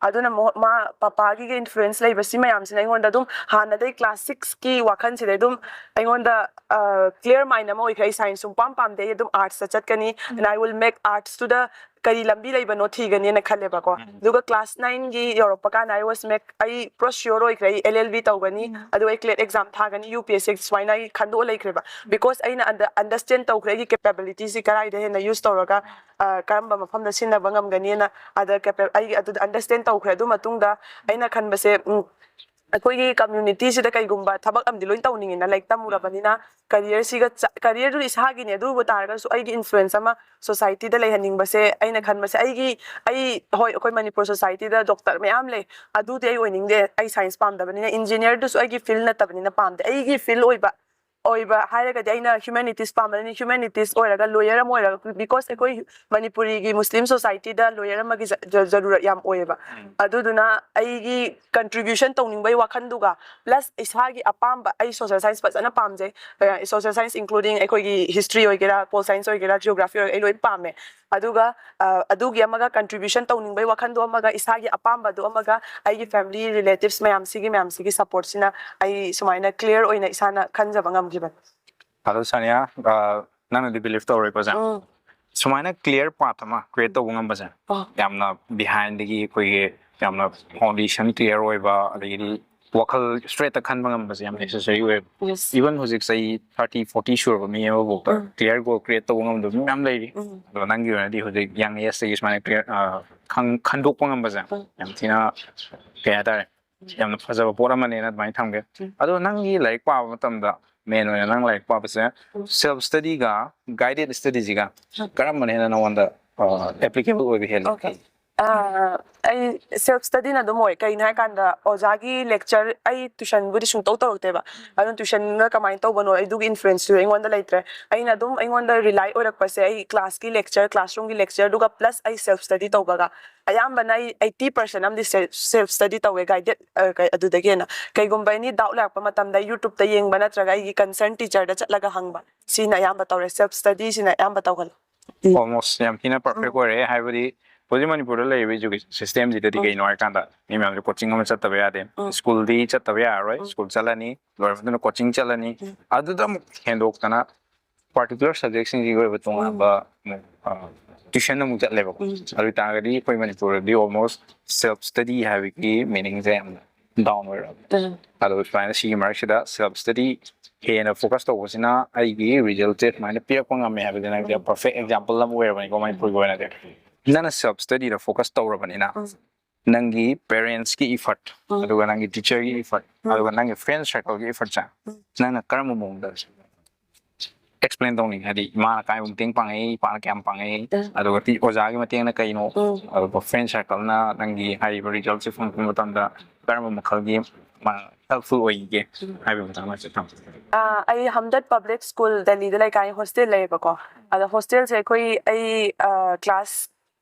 ꯑꯗꯨꯅ ꯃꯣ-, ꯃꯥ ꯄꯄꯥꯒꯤ influence ꯂꯩꯕ ꯁꯤ ꯃꯌꯥꯝꯁꯤꯅ ꯑꯩꯉꯣꯟꯗ ꯑꯗꯨꯝ ꯍꯥꯟꯅꯗꯩ class six ꯀꯤ ꯋꯥꯈꯜꯁꯤꯗ ꯑꯗꯨꯝ ꯑꯩꯉꯣꯟꯗ, ꯑ, clear mind ꯑꯃ ꯑꯣꯏꯈ꯭ꯔꯦ꯫ ꯑꯩ science ꯁꯨꯡꯄꯥꯝ ꯄꯥꯝꯗꯦ, ꯑꯩ ꯑꯗꯨꯝ arts ꯇ ꯆꯠꯀꯅꯤ, and I will make arts to the ꯀꯔꯤ ꯂꯝꯕꯤ ꯂꯩꯕꯅꯣ ꯊꯤꯒꯅꯤꯅ ꯈꯜꯂꯦꯕꯀꯣ꯫ ꯑꯗꯨꯒ ꯀ꯭ꯂꯥꯁ ꯅꯥꯏꯟꯒꯤ ꯌꯧꯔꯛꯄ ꯀꯥꯟꯗ ꯑꯩ ꯋꯥꯁ ꯃꯦꯛ ꯑꯩ ꯄꯨꯔꯥ ꯁꯤꯌꯣꯔ ꯑꯣꯏꯈ꯭ꯔꯦ, ꯑꯩ ꯑꯦꯜ ꯑꯦꯜ ꯕꯤ ꯇꯧꯒꯅꯤ, ꯑꯗꯨꯒ ꯑꯩ ꯀ꯭ꯂꯦꯠ ꯑꯦꯛꯖꯥꯝ ꯊꯥꯒꯅꯤ, ꯌꯨ ꯄꯤ ꯑꯦꯁ ꯁꯤ ꯁꯨꯃꯥꯏꯅ ꯑꯩ ꯈꯟꯗꯣꯛꯑ ꯂꯩꯈ꯭ꯔꯦꯕ꯫ ꯕꯤꯀꯣꯁ ꯑꯩꯅ ꯑꯟꯗꯔꯁ꯭ꯇꯦꯟ ꯇꯧꯈ꯭ꯔꯦ ꯑꯩꯒꯤ ꯀꯦꯄꯦꯕꯤꯂꯤꯇꯤꯁꯤ ꯀꯗꯥꯏꯗ ꯍꯦꯟꯅ ꯌꯨꯁ ꯇꯧꯔꯒ ꯀꯔꯝꯕ ꯃꯐꯝꯗ ꯁꯤꯖꯤꯟꯅꯕ ꯉꯝꯒꯅꯤꯅ꯫ ꯑꯗ ꯑꯩ ꯑꯗꯨꯗ ꯑꯟꯗꯔꯁ꯭ꯇꯦꯟ ꯇꯧꯈ꯭ꯔꯦ꯫ ꯑꯗꯨ ꯃꯇꯨꯡꯗ ꯑꯩꯅ ꯈꯟꯕꯁꯦ, ꯑꯩꯈꯣꯏꯒꯤ ꯀꯝꯃ꯭ꯌꯨꯅꯤꯇꯤꯁꯤꯗ ꯀꯩꯒꯨꯝꯕ ꯊꯕꯛ ꯑꯃꯗꯤ ꯂꯣꯏ ꯇꯧꯅꯤꯡꯉꯤꯅ, ꯂꯥꯏꯔꯤꯛ ꯇꯝꯃꯨꯔꯕꯅꯤꯅ ꯀꯔꯤꯌꯔꯁꯤꯒ ꯀꯔꯤꯌꯔꯗꯨ ꯏꯁꯥꯒꯤꯅꯦ꯫ ꯑꯗꯨꯕꯨ ꯇꯥꯔꯒꯁꯨ ꯑꯩꯒꯤ ꯏꯟꯐ꯭ꯂꯨꯌꯦꯟꯁ ꯑꯃ ꯁꯣꯁꯥꯏꯇꯤꯗ ꯂꯩꯍꯟꯅꯤꯡꯕꯁꯦ꯫ ꯑꯩꯅ ꯈꯟꯕꯁꯦ ꯑꯩꯒꯤ ꯑꯩ ꯍꯣꯏ, ꯑꯩꯈꯣꯏ ꯃꯅꯤꯄꯨꯔ ꯁꯣꯁꯥꯏꯇꯤꯗ ꯗꯣꯛꯇꯔ ꯃꯌꯥꯝ ꯂꯩ, ꯑꯗꯨꯗꯤ ꯑꯩ ꯑꯣꯏꯅꯤꯡꯗꯦ꯫ ꯑꯩ ꯁꯥꯏꯟꯁ ꯄꯥꯝꯗꯕꯅꯤꯅ, ꯏꯟꯖꯤꯅꯤꯌꯔꯗꯨꯁꯨ ꯑꯩꯒꯤ ꯐꯤꯜ ꯅꯠꯇꯕꯅꯤꯅ ꯄꯥꯝꯗꯦ꯫ ꯑꯩꯒꯤ ꯐꯤꯜ ꯑꯣꯏꯕ ꯑꯣꯏꯕ ꯍꯥꯏꯔꯒꯗꯤ ꯑꯩꯅ ꯍ꯭ꯌꯨꯃꯦꯅꯤꯇꯤꯁ ꯄꯥꯝꯕꯅꯤꯅ ꯍ꯭ꯌꯨꯃꯦꯅꯤꯇꯤꯁ ꯑꯣꯏꯔꯒ ꯂꯣꯌꯔ ꯑꯃ ꯑꯣꯏꯔꯒ, ꯕꯤꯀꯣꯁ ꯑꯩꯈꯣꯏ ꯃꯅꯤꯄꯨꯔꯤꯒꯤ ꯃꯨꯁꯂꯤꯝ ꯁꯣꯁꯥꯏꯇꯤꯗ ꯂꯣꯌꯔ ꯑꯃꯒꯤ ꯖꯔꯨꯔꯠ ꯌꯥꯝ ꯑꯣꯏꯌꯦꯕ꯫ ꯑꯗꯨꯗꯨꯅ ꯑꯩꯒꯤ ꯀꯟꯇ꯭ꯔꯤꯕ꯭ꯌꯨꯁꯟ ꯇꯧꯅꯤꯡꯕꯒꯤ ꯋꯥꯈꯜꯗꯨꯒ ꯄ꯭ꯂꯁ ꯏꯁꯥꯒꯤ ꯑꯄꯥꯝꯕ, ꯑꯩ ꯁꯣꯁꯦꯜ ꯁꯥꯏꯟꯁ ꯐꯖꯅ ꯄꯥꯝꯖꯩ꯫ ꯁꯣꯁꯦꯜ ꯁꯥꯏꯟꯁ ꯏꯟꯀ꯭ꯂꯨꯗꯤꯡ ꯑꯩꯈꯣꯏꯒꯤ ꯍꯤꯁꯇ꯭ꯔꯤ ꯑꯣꯏꯒꯦꯔꯥ, ꯄꯣꯜ ꯁꯥꯏꯟꯁ ꯑꯣꯏꯒꯦꯔꯥ, ꯖꯤꯑꯣꯒ꯭ꯔꯥꯐꯤ ꯑꯣꯏꯒꯦꯔꯥ, ꯑꯩ ꯂꯣꯏ ꯄꯥꯝꯃꯦ꯫ ꯑꯗꯨꯒ ꯑꯗꯨꯒꯤ ꯑꯃꯒ ꯀꯟꯇ꯭ꯔꯤꯕ꯭ꯌꯨꯁꯟ ꯇꯧꯅꯤꯡꯕꯒꯤ ꯋꯥꯈꯜꯗꯣ ꯑꯃꯒ ꯏꯁꯥꯒꯤ ꯑꯄꯥꯝꯕꯗꯣ ꯑꯃꯒ ꯑꯩꯒꯤ ꯐꯦꯃꯤꯂꯤ ꯔꯤꯂꯦꯇꯤꯚꯁ ꯃꯌꯥꯝꯁꯤꯒꯤ ꯃꯌꯥꯝꯁꯤꯒꯤ ꯁꯄꯣꯔꯠꯁꯤꯅ ꯑꯩ ꯁꯨꯃꯥꯏꯅ ꯀ꯭ꯂꯤꯌꯔ ꯑꯣꯏꯅ ꯏꯁꯥꯅ ꯈꯟꯖꯕ ꯉꯝꯈꯤꯕꯅꯤ꯫ ꯑꯗꯣ ꯁꯅꯤꯌꯥ, ꯅꯪꯅꯗꯤ ꯕꯤꯂꯤꯐ ꯇꯧꯔꯣꯏꯀꯣ ꯁꯦ, ꯁꯨꯃꯥꯏꯅ ꯀ꯭ꯂꯤꯌꯔ ꯄꯥꯊ ꯑꯃ ꯀ꯭ꯔꯤꯌꯦꯠ ꯇꯧꯕ ꯉꯝꯕꯁꯦ ꯌꯥꯝꯅ ꯕꯤꯍꯥꯏꯟꯗꯒꯤ ꯑꯩꯈꯣꯏꯒꯤ ꯌꯥꯝꯅ ꯐꯥꯎꯟꯗꯦꯁꯟ ꯀ꯭ꯂꯤꯌꯔ ꯑꯣꯏꯕ, ꯑꯗꯒꯤꯗꯤ ꯋꯥꯈꯜ ꯁ꯭ꯇ꯭ꯔꯦꯠꯇ ꯈꯟꯕ ꯉꯝꯕꯁꯦ ꯌꯥꯝ ꯅꯦꯁꯦꯁꯔꯤ ꯑꯣꯏꯌꯦꯕ꯫ ꯏꯚꯟ ꯍꯧꯖꯤꯛ ꯆꯍꯤ ꯊꯥꯔꯇꯤ ꯐꯣꯔꯇꯤ ꯁꯨꯔꯕ ꯃꯤ ꯑꯃꯐꯥꯎꯗ ꯀ꯭ꯂꯤꯌꯥꯔ ꯒꯣꯜ ꯀ꯭ꯔꯤꯌꯦꯠ ꯇꯧꯕ ꯉꯝꯗꯕ ꯃꯤ ꯃꯌꯥꯝ ꯂꯩꯔꯤ꯫ ꯑꯗꯣ ꯅꯪꯒꯤ ꯑꯣꯏꯅꯗꯤ ꯍꯧꯖꯤꯛ ꯌꯪ ꯑꯦꯖꯇꯒꯤ ꯁꯨꯃꯥꯏꯅ ꯀ꯭ꯂꯤꯌꯥꯔ ꯈꯟꯗꯣꯛꯄ ꯉꯝꯕꯁꯦ ꯌꯥꯝ ꯊꯤꯅ, ꯀꯩ ꯍꯥꯏꯇꯥꯔꯦ, ꯌꯥꯝꯅ ꯐꯖꯕ ꯄꯣꯠ ꯑꯃꯅꯦꯅ ꯑꯗꯨꯃꯥꯏꯅ ꯊꯝꯒꯦ꯫ ꯑꯗꯣ ꯅꯪꯒꯤ ꯂꯥꯏꯔꯤꯛ ꯄꯥꯕ ꯃꯇꯝꯗ ꯃꯦꯟ ꯑꯣꯏꯅ ꯅꯪ ꯂꯥꯏꯔꯤꯛ ꯄꯥꯕꯁꯦ ꯁꯦꯜꯐ ꯁ꯭ꯇꯗꯤꯒ ꯒꯥꯏꯗꯦꯠ ꯁ꯭ꯇꯗꯤꯁꯤꯒ ꯀꯔꯝꯕꯅ ꯍꯦꯟꯅ ꯅꯉꯣꯟꯗ ꯑꯦꯄ꯭ꯂꯤꯀꯦꯕꯜ ꯑꯣꯏꯕ ꯍꯦꯜꯂꯤ? ꯑꯩ ꯁꯦꯜꯐ ꯁ꯭ꯇꯗꯤꯅ ꯑꯗꯨꯝ ꯑꯣꯏ꯫ ꯀꯩꯅꯣ ꯍꯥꯏꯀꯥꯟꯗ ꯑꯣꯖꯥꯒꯤ ꯂꯦꯛꯆꯔ, ꯑꯩ ꯇ꯭ꯋꯤꯁꯟꯕꯨꯗꯤ ꯁꯨꯡꯇꯧ ꯇꯧꯔꯛꯇꯦꯕ, ꯑꯗꯨꯅ ꯇ꯭ꯋꯤꯁꯟꯅ ꯀꯃꯥꯏꯅ ꯇꯧꯕꯅꯣ ꯑꯗꯨꯒꯤ ꯏꯟꯐ꯭ꯂꯨꯌꯦꯟꯁꯁꯨ ꯑꯩꯉꯣꯟꯗ ꯂꯩꯇ꯭ꯔꯦ꯫ ꯑꯩꯅ ꯑꯗꯨꯝ ꯑꯩꯉꯣꯟꯗ ꯔꯤꯂꯥꯏ ꯑꯣꯏꯔꯛꯄꯁꯦ ꯑꯩ ꯀ꯭ꯂꯥꯁꯀꯤ ꯂꯦꯛꯆꯔ, ꯀ꯭ꯂꯥꯁꯔꯨꯝꯒꯤ ꯂꯦꯛꯆꯔ, ꯑꯗꯨꯒ ꯄ꯭ꯂꯁ ꯑꯩ ꯁꯦꯜꯐ ꯁ꯭ꯇꯗꯤ ꯇꯧꯕꯒ꯫ ꯑꯌꯥꯝꯕꯅ ꯑꯩ ꯑꯩꯠꯇꯤ ꯄꯥꯔꯁꯦꯟ ꯑꯃꯗꯤ ꯁꯦꯜꯐ ꯁ꯭ꯇꯗꯤ ꯇꯧꯋꯦ ꯒꯥꯏꯗꯦꯠ ꯑꯗꯨꯗꯒꯤ ꯍꯦꯟꯅ꯫ ꯀꯩꯒꯨꯝꯕ ꯑꯦꯅꯤ ꯗꯥꯎꯠ ꯂꯥꯛꯄ ꯃꯇꯝꯗ ꯑꯩ ꯌꯨꯇ꯭ꯌꯨꯕꯇ ꯌꯦꯡꯕ ꯅꯠꯇ꯭ꯔꯒ ꯑꯩꯒꯤ ꯀꯟꯁꯔꯟ ꯇꯤꯆꯔꯗ ꯆꯠꯂꯒ ꯍꯪꯕ, ꯁꯤꯅ ꯑꯌꯥꯝꯕ ꯇꯧꯔꯦ꯫ ꯁꯦꯜꯐ ꯁ꯭ꯇꯗꯤꯁꯤꯅ ꯑꯌꯥꯝꯕ ꯇꯧꯍꯜꯂꯦ꯫ ꯑꯣꯜꯃꯣꯁ ꯌꯥꯝ ꯊꯤꯅ ꯄꯔꯐꯦꯛ ꯑꯣꯏꯔꯦ꯫ ꯍꯥꯏꯕꯗꯤ ꯍꯧꯖꯤꯛ ꯃꯅꯤꯄꯨꯔꯗ ꯂꯩꯔꯤꯕ ꯏꯖꯨꯀꯦꯁꯟ ꯁꯤꯁꯇꯦꯝꯁꯤꯗꯗꯤ ꯀꯩꯅꯣ ꯍꯥꯏꯔꯀꯥꯟꯗ ꯃꯤ ꯃꯌꯥꯝꯁꯦ ꯀꯣꯆꯤꯡ ꯑꯃ ꯆꯠꯇꯕ ꯌꯥꯗꯦ, ꯁ꯭ꯀꯨꯜꯗꯤ ꯆꯠꯇꯕ ꯌꯥꯔꯔꯣꯏ꯫ ꯁ꯭ꯀꯨꯜ ꯆꯠꯂꯅꯤ, ꯂꯣꯏꯔꯕ ꯃꯇꯨꯡꯗ ꯀꯣꯆꯤꯡ ꯆꯠꯂꯅꯤ, ꯑꯗꯨꯗ ꯑꯃꯨꯛ ꯍꯦꯟꯗꯣꯛꯇꯅ ꯄꯥꯔꯇꯤꯀꯨꯂꯔ ꯁꯕꯖꯦꯛꯁꯤꯡꯁꯤꯒꯤ ꯑꯣꯏꯕ ꯇꯣꯉꯥꯟꯕ ꯑꯃꯨꯛ, ꯑ, ꯇ꯭ꯌꯨꯁꯟ ꯑꯃꯨꯛ ꯆꯠꯂꯦꯕꯀꯣ꯫ ꯎꯝ. ꯑꯗꯨ ꯑꯣꯏꯇꯥꯔꯒꯗꯤ ꯑꯩꯈꯣꯏ ꯃꯅꯤꯄꯨꯔꯗꯗꯤ almost self study ꯍꯥꯏꯕꯒꯤ meaning ꯁꯦ ꯌꯥꯝꯅ down ꯑꯣꯏꯔꯕꯅꯦ꯫ ꯎꯝ. ꯑꯗꯣ ꯁꯨꯃꯥꯏꯅ ꯁꯤꯒꯤ ꯃꯔꯛꯁꯤꯗ self study ꯍꯦꯟꯅ focus ꯇꯧꯕꯁꯤꯅ ꯑꯩꯒꯤ result ꯁꯦ ꯁꯨꯃꯥꯏꯅ ꯄꯤꯔꯛꯄ ꯉꯝꯃꯦ ꯍꯥꯏꯕꯁꯦ ꯅꯪꯁꯦ ꯎꯝ. perfect example ꯑꯃ ꯑꯣꯏꯔꯕꯅꯤꯀꯣ ꯃꯅꯤꯄꯨꯔꯒꯤ ꯑꯣꯏꯅꯗꯤ꯫ ꯅꯪꯅ self study ꯗ focus ꯇꯧꯔꯕꯅꯤꯅ ꯎꯝ. ꯅꯪꯒꯤ parents ꯀꯤ effort, ꯎꯝ. ꯑꯗꯨꯒ ꯅꯪꯒꯤ teacher ꯒꯤ effort, ꯎꯝ. ꯑꯗꯨꯒ ꯅꯪꯒꯤ friend circle ꯒꯤ effort ꯁꯦ ꯎꯝ. ꯅꯪꯅ ꯀꯔꯝꯕ ꯃꯑꯣꯡꯗ explain ꯇꯧꯅꯤꯡꯉꯤ? ꯍꯥꯏꯗꯤ ꯏꯃꯥꯅ ꯀꯥꯏꯕ ꯃꯇꯦꯡ ꯄꯥꯡꯉꯛꯏ, ꯏꯄꯥꯅ ꯀꯌꯥꯝ ꯄꯥꯡꯉꯛꯏ, ꯎꯝ. ꯑꯗꯨꯒ ꯇꯤ- ꯑꯣꯖꯥꯒꯤ ꯃꯇꯦꯡꯅ ꯀꯩꯅꯣ, ꯎꯝ. ꯑꯗꯨꯒ friend circle ꯅ ꯅꯪꯒꯤ ꯍꯥꯏꯔꯤꯕ result ꯁꯦ ꯐꯪꯉꯛꯄ ꯃꯇꯝꯗ ꯀꯔꯝꯕ ꯃꯈꯜꯒꯤ ꯃꯥ helpful ꯑꯣꯏꯒꯦ ꯍꯥꯏꯕꯒꯤ ꯃꯇꯥꯡꯗ ꯍꯥꯏꯐꯦꯠ ꯊꯝꯕꯤꯌꯨ꯫ ꯑꯥ, ꯑꯩ ꯍꯝꯗꯔꯠ ꯄꯕ꯭ꯂꯤꯛ ꯁ꯭ꯀꯨꯜ ꯗꯦꯜꯂꯤꯗ ꯂꯩꯀꯥꯏ ꯍꯣꯁꯇꯦꯜ ꯂꯩꯌꯦꯕꯀꯣ꯫ ꯑꯗꯣ ꯍꯣꯁꯇꯦꯜꯁꯦ ꯑꯩꯈꯣꯏ, ꯑꯩ, ꯑꯥ, ꯀ꯭ꯂꯥꯁ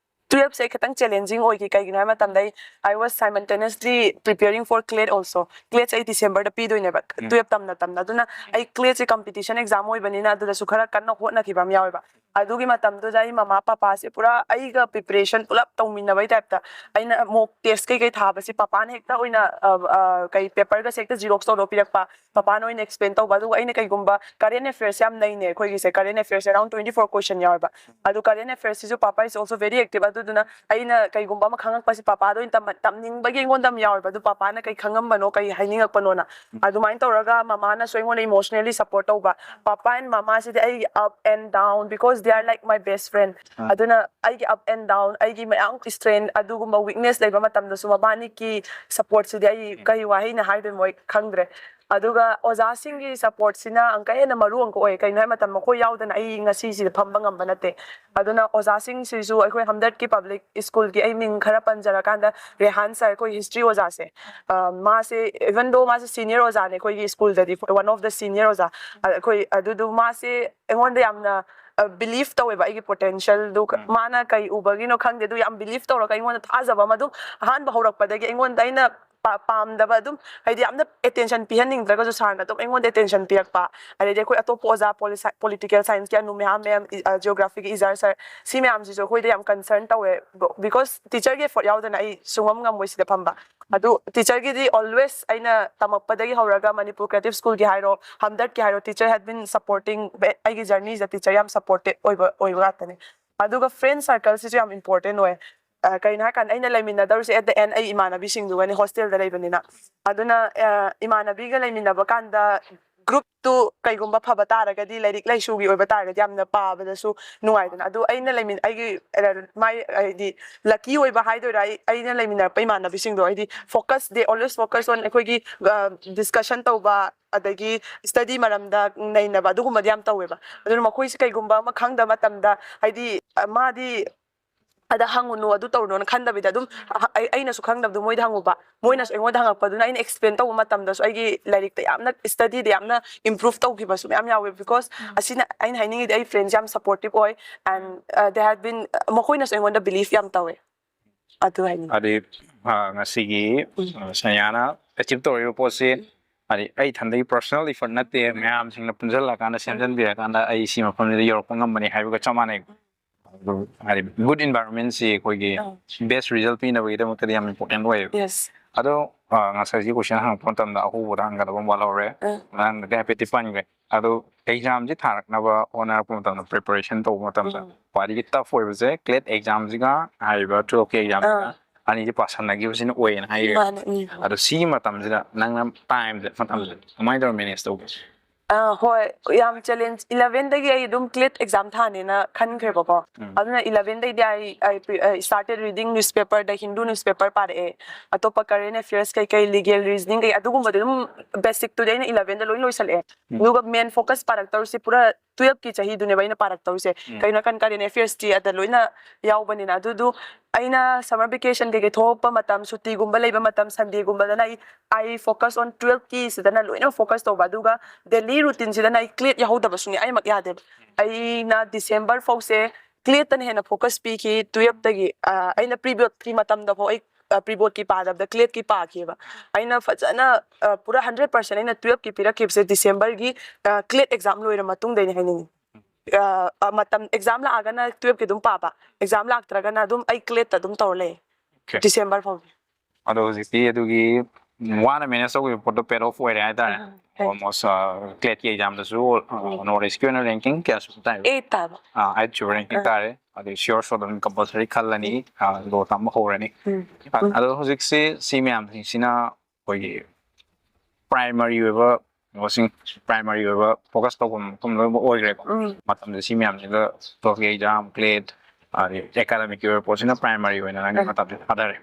ꯇꯨꯌꯦꯜꯞꯁꯦ ꯈꯤꯇꯪ ꯆꯦꯂꯦꯟꯖꯤꯡ ꯑꯣꯏꯈꯤ꯫ ꯀꯩꯒꯤꯅꯣ ꯍꯥꯏꯕ ꯃꯇꯝꯗ ꯑꯩ, I was simultaneously preparing for CLAT also. CLATꯁꯦ ꯑꯩ ꯗꯤꯁꯦꯝꯕꯔꯗ ꯄꯤꯗꯣꯏꯅꯦꯕ, ꯎꯝ. ꯇꯨꯌꯦꯜꯞ ꯇꯝꯅ ꯇꯝꯅ꯫ ꯑꯗꯨꯅ ꯑꯩ CLATꯁꯦ ꯀꯝꯄꯤꯇꯤꯁꯟ ꯑꯦꯛꯖꯥꯝ ꯑꯣꯏꯕꯅꯤꯅ ꯑꯗꯨꯗꯁꯨ ꯈꯔ ꯀꯟꯅ ꯍꯣꯠꯅꯈꯤꯕ ꯑꯃ ꯌꯥꯎꯋꯦꯕ꯫ ꯑꯗꯨꯒꯤ ꯃꯇꯝꯗꯨꯗ ꯑꯩ ꯃꯃꯥ ꯄꯄꯥꯁꯦ ꯄꯨꯔꯥ ꯑꯩꯒ ꯄ꯭ꯔꯤꯄꯦꯔꯦꯁꯟ ꯄꯨꯂꯞ ꯇꯧꯃꯤꯟꯅꯕꯩ ꯇꯥꯏꯞꯇ꯫ ꯑꯩꯅ ꯃꯣꯛ ꯇꯦꯁ ꯀꯩꯀꯩ ꯊꯥꯕꯁꯦ ꯄꯄꯥꯅ ꯍꯦꯛꯇ ꯑꯣꯏꯅ, ꯑ, ꯑ, ꯀꯩ ꯄꯦꯄꯔꯒꯁꯦ ꯍꯦꯛꯇ ꯖꯤꯔꯣꯛꯁ ꯇꯧꯔ ꯄꯤꯔꯛꯄ, ꯄꯄꯥꯅ ꯑꯣꯏꯅ ꯑꯦꯛꯁꯄ꯭ꯂꯦꯟ ꯇꯧꯕ꯫ ꯑꯗꯨꯒ ꯑꯩꯅ ꯀꯩꯒꯨꯝꯕ ꯀꯔꯦꯟ ꯑꯦꯐꯤꯌꯔꯁ ꯌꯥꯝ ꯅꯩꯅꯦ ꯑꯩꯈꯣꯏꯒꯤꯁꯦ, current affairs around twenty four question ꯌꯥꯎꯋꯦꯕ꯫ ꯑꯗꯨ ꯀꯔꯦꯟ ꯑꯦꯐꯤꯌꯔꯁꯤꯁꯨ ꯄꯄꯥ is also very active꯫ ꯑꯗꯨꯗꯨꯅ ꯑꯩꯅ ꯀꯩꯒꯨꯝꯕ ꯑꯃ ꯈꯪꯉꯛꯄꯁꯦ ꯄꯄꯥꯗ ꯑꯣꯏꯅ ꯇꯝ- ꯇꯝꯅꯤꯡꯕꯒꯤ ꯑꯩꯉꯣꯟꯗ ꯑꯃ ꯌꯥꯎꯋꯦꯕ꯫ ꯑꯗꯨ ꯄꯄꯥꯅ ꯀꯩ ꯈꯪꯉꯝꯕꯅꯣ, ꯀꯩ ꯍꯥꯏꯅꯤꯡꯉꯛꯄꯅꯣꯅ꯫ ꯑꯗꯨꯃꯥꯏꯅ ꯇꯧꯔꯒ ꯃꯃꯥꯅꯁꯨ ꯑꯩꯉꯣꯟꯗ emotionally support ꯇꯧꯕ꯫ ꯄꯄꯥ and ꯃꯃꯥꯁꯤꯗꯤ ꯑꯩꯒꯤ up and down, because they are like my best friend. ꯑꯥ. ꯑꯗꯨꯅ ꯑꯩꯒꯤ up and down, ꯑꯩꯒꯤ ꯃꯌꯥꯝ ꯏꯁꯇ꯭ꯔꯦꯟ, ꯑꯗꯨꯒꯨꯝꯕ ꯋꯤꯛꯅꯦꯁ ꯂꯩꯕ ꯃꯇꯝꯗꯁꯨ ꯃꯕꯥꯅꯤꯒꯤ ꯁꯞꯄꯣꯔꯠꯁꯤꯗꯤ ꯑꯩ ꯀꯩ ꯋꯥꯍꯩꯅ ꯍꯥꯏꯗꯣꯏꯅꯣ ꯑꯩ ꯈꯪꯗ꯭ꯔꯦ꯫ ꯑꯗꯨꯒ ꯑꯣꯖꯥꯁꯤꯡꯒꯤ ꯁꯞꯄꯣꯔꯠꯁꯤꯅ ꯑꯃꯨꯛꯀ ꯍꯦꯟꯅ ꯃꯔꯨ ꯑꯃꯨꯛꯀ ꯑꯣꯏ꯫ ꯀꯩꯅꯣ ꯍꯥꯏꯕ ꯃꯇꯝꯗ ꯃꯈꯣꯏ ꯌꯥꯎꯗꯅ ꯑꯩ ꯉꯁꯤꯁꯤꯗ ꯐꯝꯕ ꯉꯝꯕ ꯅꯠꯇꯦ꯫ ꯑꯗꯨꯅ ꯑꯣꯖꯥꯁꯤꯡꯁꯤꯁꯨ ꯑꯩꯈꯣꯏ ꯍꯝꯗꯔꯠꯀꯤ ꯄꯕ꯭ꯂꯤꯛ ꯁ꯭ꯀꯨꯜꯒꯤ ꯑꯩ ꯃꯤꯡ ꯈꯔ ꯄꯟꯖꯔꯀꯥꯟꯗ ꯔꯦꯍꯥꯟ ꯁꯔ, ꯑꯩꯈꯣꯏ ꯍꯤꯁꯇ꯭ꯔꯤ ꯑꯣꯖꯥꯁꯦ, ꯑ, ꯃꯥꯁꯦ, even though ꯃꯥꯁꯦ ꯁꯤꯅꯤꯌꯔ ꯑꯣꯖꯥꯅꯦ ꯑꯩꯈꯣꯏꯒꯤ ꯁ꯭ꯀꯨꯜꯗꯗꯤ, one of the senior ꯑꯣꯖꯥ, ꯑ, ꯑꯩꯈꯣꯏ ꯑꯗꯨꯗꯨ ꯃꯥꯁꯦ ꯑꯩꯉꯣꯟꯗ ꯌꯥꯝꯅ, ꯑ, ꯕꯤꯂꯤꯐ ꯇꯧꯋꯦꯕ ꯑꯩꯒꯤ ꯄꯣꯇꯦꯟꯁꯤꯌꯦꯜꯗꯨ꯫ ꯎꯝ. ꯃꯥꯅ ꯀꯩ ꯎꯕꯒꯤꯅꯣ ꯈꯪꯗꯦ, ꯑꯗꯨ ꯌꯥꯝ ꯕꯤꯂꯤꯐ ꯇꯧꯔꯒ ꯑꯩꯉꯣꯟꯗ ꯊꯥꯖꯕ ꯑꯃ ꯑꯗꯨꯝ ꯑꯍꯥꯟꯕ ꯍꯧꯔꯛꯄꯗꯒꯤ ꯑꯩꯉꯣꯟꯗ ꯑꯩꯅ ꯄꯥ- ꯄꯥꯝꯗꯕ ꯑꯗꯨꯝ, ꯍꯥꯏꯗꯤ ꯌꯥꯝꯅ ꯑꯦꯇꯦꯟꯁꯟ ꯄꯤꯍꯟꯅꯤꯡꯗ꯭ꯔꯒꯁꯨ ꯁꯥꯔꯅ ꯑꯗꯨꯝ ꯑꯩꯉꯣꯟꯗ ꯑꯦꯇꯦꯟꯁꯟ ꯄꯤꯔꯛꯄ꯫ ꯑꯗꯩꯗꯤ ꯑꯩꯈꯣꯏ ꯑꯇꯣꯞꯄ ꯑꯣꯖꯥ, ꯄꯣꯂꯤꯁꯥꯏ-, ꯄꯣꯂꯤꯇꯤꯀꯦꯜ ꯁꯥꯏꯟꯁꯀꯤ ꯑꯅꯨ ꯃꯌꯥꯝ ꯃꯌꯥꯝ, ꯏ-, ꯑ, ꯖꯤꯑꯣꯒ꯭ꯔꯥꯐꯤꯒꯤ ꯏꯖꯥꯔ ꯁꯔ, ꯁꯤ ꯃꯌꯥꯝꯁꯤꯁꯨ ꯑꯩꯈꯣꯏꯗ ꯌꯥꯝ ꯀꯟꯁꯔꯟ ꯇꯧꯋꯦ꯫ ꯕ-, ꯕꯤꯀꯣꯁ ꯇꯤꯆꯔꯒꯤ ꯑꯦꯐꯣꯔꯠ ꯌꯥꯎꯗꯅ ꯑꯩ ꯁꯨꯡꯉꯝ ꯉꯝꯃꯣꯏ ꯁꯤꯗ ꯐꯝꯕ꯫ ꯑꯗꯨ ꯇꯤꯆꯔꯒꯤꯗꯤ ꯑꯣꯜꯋꯦꯁ ꯑꯩꯅ ꯇꯝꯃꯛꯄꯗꯒꯤ ꯍꯧꯔꯒ ꯃꯅꯤꯄꯨꯔ ꯀ꯭ꯔꯤꯌꯦꯇꯤꯞ ꯁ꯭ꯀꯨꯜꯒꯤ ꯍꯥꯏꯔꯣ, ꯍꯝꯗꯔꯠꯀꯤ ꯍꯥꯏꯔꯣ, ꯇꯤꯆꯔ ꯍꯦꯠ ꯕꯤꯟ ꯁꯞꯄꯣꯔꯇꯤꯡ, ꯑꯩꯒꯤ ꯖꯔꯅꯤꯁꯤꯗ ꯇꯤꯆꯔ ꯌꯥꯝ ꯁꯞꯄꯣꯔꯇꯦꯠ ꯑꯣꯏꯕ, ꯑꯣꯏꯕ ꯉꯥꯛꯇꯅꯦ꯫ ꯑꯗꯨꯒ friend circle ꯁꯤꯁꯨ ꯌꯥꯝ important ꯑꯣꯏ꯫ ꯑ, ꯀꯩꯅꯣ ꯍꯥꯏꯔꯀꯥꯟꯗ ꯑꯩꯅ ꯂꯩꯃꯤꯟꯅꯗꯧꯔꯤꯁꯦ at the end ꯑꯩ ꯏꯃꯥꯟꯅꯕꯤꯁꯤꯡꯗꯨꯒꯅꯤ, hostel ꯗ ꯂꯩꯕꯅꯤꯅ꯫ ꯑꯗꯨꯅ, ꯑ, ꯏꯃꯥꯟꯅꯕꯤꯒ ꯂꯩꯃꯤꯟꯅꯕ ꯀꯥꯟꯗ group ꯇꯨ ꯀꯩꯒꯨꯝꯕ ꯐꯕ ꯇꯥꯔꯒꯗꯤ, ꯂꯥꯏꯔꯤꯛ ꯂꯥꯏꯁꯨꯒꯤ ꯑꯣꯏꯕ ꯇꯥꯔꯒꯗꯤ ꯌꯥꯝꯅ ꯄꯥꯕꯗꯁꯨ ꯅꯨꯡꯉꯥꯏꯗꯅ꯫ ꯑꯗꯨ ꯑꯩꯅ ꯂꯩꯃꯤꯟ-, ꯑꯩꯒꯤ, ꯑ, ꯃꯥꯏ, ꯍꯥꯏꯗꯤ lucky ꯑꯣꯏꯕ ꯍꯥꯏꯗꯣꯏꯔꯥ, ꯑꯩ, ꯑꯩꯅ ꯂꯩꯃꯤꯟꯅꯔꯛꯄ ꯏꯃꯥꯟꯅꯕꯤꯁꯤꯡꯗꯣ ꯍꯥꯏꯗꯤ focus, they always focus on ꯑꯩꯈꯣꯏꯒꯤ, ꯑ, discussion ꯇꯧꯕ, ꯑꯗꯒꯤ study ꯃꯔꯝꯗ ꯅꯩꯅꯕ, ꯑꯗꯨꯒꯨꯝꯕꯗꯤ ꯌꯥꯝ ꯇꯧꯋꯦꯕ꯫ ꯑꯗꯨꯅ ꯃꯈꯣꯏꯁꯦ ꯀꯩꯒꯨꯝꯕ ꯑꯃ ꯈꯪꯗꯕ ꯃꯇꯝꯗ, ꯍꯥꯏꯗꯤ, ꯑ, ꯃꯥꯗꯤ ꯑꯗ ꯍꯪꯉꯨꯅꯨ, ꯑꯗꯨ ꯇꯧꯔꯨꯅꯣꯅ ꯈꯟꯗꯕꯤꯗ ꯑꯗꯨꯝ ꯑ-, ꯑꯩ-, ꯑꯩꯅꯁꯨ ꯈꯪꯗꯕꯗꯣ ꯃꯣꯏꯗ ꯍꯪꯉꯨꯕ, ꯃꯣꯏꯅꯁꯨ ꯑꯩꯉꯣꯟꯗ ꯍꯪꯉꯛꯄꯗꯨꯅ ꯑꯩꯅ explain ꯇꯧꯕ ꯃꯇꯝꯗꯁꯨ ꯑꯩꯒꯤ ꯂꯥꯏꯔꯤꯛꯇ ꯌꯥꯝꯅ, study ꯗ ꯌꯥꯝꯅ improve ꯇꯧꯈꯤꯕꯁꯨ ꯃꯌꯥꯝ ꯌꯥꯎꯋꯦ꯫ Because ꯑꯁꯤꯅ ꯑꯩꯅ ꯍꯥꯏꯅꯤꯡꯉꯤꯗꯤ ꯑꯩ friends ꯌꯥꯝ supportive ꯑꯣꯏ, and, uh, they have been, ꯃꯈꯣꯏꯅꯁꯨ ꯑꯩꯉꯣꯟꯗ believe ꯌꯥꯝ ꯇꯧꯋꯦ꯫ ꯑꯗꯨ ꯍꯥꯏꯅꯤꯡꯉꯤ꯫ ꯑꯗꯩ, ꯑ, ꯉꯁꯤꯒꯤ, ꯑ, ꯁꯅꯤꯌꯥꯅ achieve ꯇꯧꯔꯤꯕ ꯄꯣꯠꯁꯤ, ꯍꯥꯏꯗꯤ ꯑꯩ ꯏꯊꯟꯗꯒꯤ personal effort ꯅꯠꯇꯦ, ꯃꯌꯥꯝꯁꯤꯡꯅ ꯄꯨꯟꯁꯤꯜꯂꯀꯥꯟꯗ, ꯁꯦꯝꯖꯤꯟꯕꯤꯔꯀꯥꯟꯗ ꯑꯩ ꯁꯤ ꯃꯐꯝꯁꯤꯗ ꯌꯧꯔꯛꯄ ꯉꯝꯕꯅꯤ ꯍꯥꯏꯕꯒ ꯆꯞ ꯃꯥꯟꯅꯩ꯫ ꯑꯗꯨ ꯍꯥꯏꯗꯤ good environment ꯁꯤ ꯑꯩꯈꯣꯏꯒꯤ ꯑꯥ꯫ best result ꯄꯤꯅꯕꯒꯤꯗꯃꯛꯇꯗꯤ ꯌꯥꯝ important ꯑꯣꯏꯌꯦꯕ꯫ Yes. ꯑꯗꯣ, ꯑ, ꯉꯁꯥꯏꯒꯤ question ꯍꯪꯉꯛꯄ ꯃꯇꯝꯗ ꯑꯍꯧꯕꯗ ꯍꯪꯒꯗꯕ ꯑꯃ ꯋꯥꯠꯍꯧꯔꯦ꯫ ꯑꯥ꯫ ꯅꯪꯅꯗꯤ ꯍꯥꯏꯐꯦꯠꯇꯤ ꯄꯟꯈ꯭ꯔꯦ꯫ ꯑꯗꯣ exam ꯁꯤ ꯊꯥꯔꯛꯅꯕ ꯍꯣꯠꯅꯔꯛꯄ ꯃꯇꯝꯗ, preparation ꯇꯧꯕ ꯃꯇꯝꯗ ꯎꯝ꯫ ꯈ꯭ꯋꯥꯏꯗꯒꯤ tough ꯑꯣꯏꯕꯁꯦ CLAT exam ꯁꯤꯒ ꯍꯥꯏꯔꯤꯕ twelve ꯀꯤ exam ꯁꯤꯒ ꯑꯥ꯫ ꯑꯅꯤꯁꯤ ꯄꯥꯁꯟꯅꯈꯤꯕꯁꯤꯅ ꯑꯣꯏꯌꯦꯅ ꯍꯥꯏꯌꯦ꯫ ꯃꯥꯅꯦ, ꯎꯝ꯫ ꯑꯗꯣ ꯁꯤꯒꯤ ꯃꯇꯝꯁꯤꯗ ꯅꯪꯅ time ꯁꯦ, ꯃꯇꯝꯁꯦ ꯀꯃꯥꯏꯅ ꯇꯧꯔ manage ꯇꯧꯒꯦ? ꯑ, ꯍꯣꯏ, ꯌꯥꯝ challenge, eleven ꯗꯒꯤ ꯑꯩ ꯑꯗꯨꯝ CLAT exam ꯊꯥꯅꯦꯅ ꯈꯟꯈ꯭ꯔꯦꯕꯀꯣ꯫ ꯎꯝ꯫ ꯑꯗꯨꯅ eleven ꯗꯩꯗꯤ I, I pre-, I started reading newspaper the, Hindu newspaper ꯄꯥꯔꯛꯑꯦ꯫ ꯑꯇꯣꯞꯄ current affairs ꯀꯩꯀꯩ, legal reasoning ꯀꯩ, ꯑꯗꯨꯒꯨꯝꯕꯗꯤ ꯑꯗꯨꯝ basic ꯇꯨꯗꯤ ꯑꯩꯅ eleven ꯗ ꯂꯣꯏ ꯂꯣꯏꯁꯜꯂꯛꯑꯦ꯫ ꯎꯝ꯫ ꯑꯗꯨꯒ main focus ꯄꯥꯔꯛꯇꯧꯔꯤꯁꯦ ꯄꯨꯔꯥ twelve ꯀꯤ ꯆꯍꯤꯗꯨꯅꯦꯕ ꯑꯩꯅ ꯄꯥꯔꯛꯇꯧꯔꯤꯁꯦ꯫ ꯎꯝ꯫ ꯀꯩꯅꯣ ꯍꯥꯏꯔꯀꯥꯟꯗ current affairs ꯇꯤ ꯑꯗ ꯂꯣꯏꯅ ꯌꯥꯎꯕꯅꯤꯅ꯫ ꯑꯗꯨꯗꯨ ꯑꯩꯅ summer vacation ꯀꯩꯀꯩ ꯊꯣꯛꯂꯛꯄ ꯃꯇꯝ, ꯁꯨꯇꯤꯒꯨꯝꯕ ꯂꯩꯕ ꯃꯇꯝ, Sunday ꯒꯨꯝꯕꯗꯅ ꯑꯩ, I focus on twelve ꯀꯤꯁꯤꯗꯅ ꯂꯣꯏꯅ focus ꯇꯧꯕ꯫ ꯑꯗꯨꯒ daily routine ꯁꯤꯗꯅ ꯑꯩ CLAT ꯌꯥꯎꯍꯧꯗꯕ ꯁꯨꯡꯌꯥꯃꯛ ꯌꯥꯗꯦꯕ꯫ ꯑꯩꯅ December ꯐꯥꯎꯁꯦ CLAT ꯇꯅ ꯍꯦꯟꯅ focus ꯄꯤꯈꯤ twelve ꯇꯒꯤ꯫ ꯑ, ꯑꯩꯅ pre board ꯀꯤ ꯃꯇꯝꯗ ꯐꯥꯎ ꯑꯩ, ꯑ, pre board ꯀꯤ ꯄꯥꯗꯕꯗ CLAT ꯀꯤ ꯄꯥꯈꯤꯕ꯫ ꯑꯩꯅ ꯐꯖꯅ, ꯑ, ꯄꯨꯔꯥ hundred percent ꯑꯩꯅ twelve ꯀꯤ ꯄꯤꯔꯛꯈꯤꯕꯁꯦ December ꯒꯤ, ꯑ, CLAT exam ꯂꯣꯏꯔ ꯃꯇꯨꯡꯗꯩꯅ ꯍꯥꯏꯅꯤꯡꯉꯤ꯫ ꯑ, ꯑ, ꯃꯇꯝ exam ꯂꯥꯛꯑꯒꯅ twelve ꯀꯤ ꯑꯗꯨꯝ ꯄꯥꯕ, exam ꯂꯥꯛꯇ꯭ꯔꯒꯅ ꯑꯗꯨꯝ ꯑꯩ CLAT ꯇ ꯑꯗꯨꯝ ꯇꯧꯔ ꯂꯩ꯫ Okay. December ꯐꯥꯎ꯫ ꯑꯗꯣ ꯍꯧꯖꯤꯛꯇꯤ ꯑꯗꯨꯒꯤ ꯋꯥꯅ ꯃꯦꯅꯦꯖ ꯇꯧꯈꯤꯕ ꯄꯣꯠꯇꯣ ꯄꯦꯠ ꯑꯣꯐ ꯑꯣꯏꯔꯦ ꯍꯥꯏꯇꯥꯔꯦ꯫ ꯑꯣꯜꯃꯣꯁ ꯀ꯭ꯂꯦꯠꯀꯤ ꯑꯦꯛꯖꯥꯝꯗꯁꯨ ꯅꯣꯔꯠ ꯏꯁꯀꯤ ꯑꯣꯏꯅ ꯔꯦꯡꯀꯤꯡ ꯀꯌꯥ ꯁꯨ ꯇꯥꯏ? ꯑꯩꯠ ꯇꯥꯕ꯫ ꯑꯩꯠ ꯁꯨꯕ ꯔꯦꯡꯀꯤꯡ ꯇꯥꯔꯦ꯫ ꯑꯗꯩ ꯁꯤꯌꯣꯔ ꯁꯣꯠ ꯑꯗꯨꯝ ꯀꯝꯄꯜꯁꯔꯤ ꯈꯜꯂꯅꯤ꯫ ꯂꯣ ꯇꯝꯕ ꯍꯧꯔꯅꯤ꯫ ꯑꯗꯣ ꯍꯧꯖꯤꯛꯁꯤ ꯁꯤ ꯃꯌꯥꯝꯁꯤꯡꯁꯤꯅ ꯑꯩꯈꯣꯏꯒꯤ ꯄ꯭ꯔꯥꯏꯃꯔꯤ ꯑꯣꯏꯕ ꯀꯩꯅꯣꯁꯤꯡ, ꯄ꯭ꯔꯥꯏꯃꯔꯤ ꯑꯣꯏꯕ ꯐꯣꯀꯁ ꯇꯧꯐꯝ ꯃꯐꯝ ꯂꯣꯏꯅꯃꯛ ꯑꯣꯏꯈ꯭ꯔꯦꯀꯣ꯫ ꯃꯇꯝꯁꯦ ꯁꯤ ꯃꯌꯥꯝꯁꯤꯗ ꯇꯣꯞꯀꯤ ꯑꯦꯛꯖꯥꯝ, ꯀ꯭ꯂꯦꯠ, ꯑꯗꯩ ꯑꯦꯀꯥꯗꯃꯤꯛꯀꯤ ꯑꯣꯏꯕ ꯄꯣꯠꯁꯤꯅ ꯄ꯭ꯔꯥꯏꯃꯔꯤ ꯑꯣꯏꯅ ꯅꯪꯒꯤ ꯃꯇꯝꯁꯦ ꯊꯥꯗꯔꯦ꯫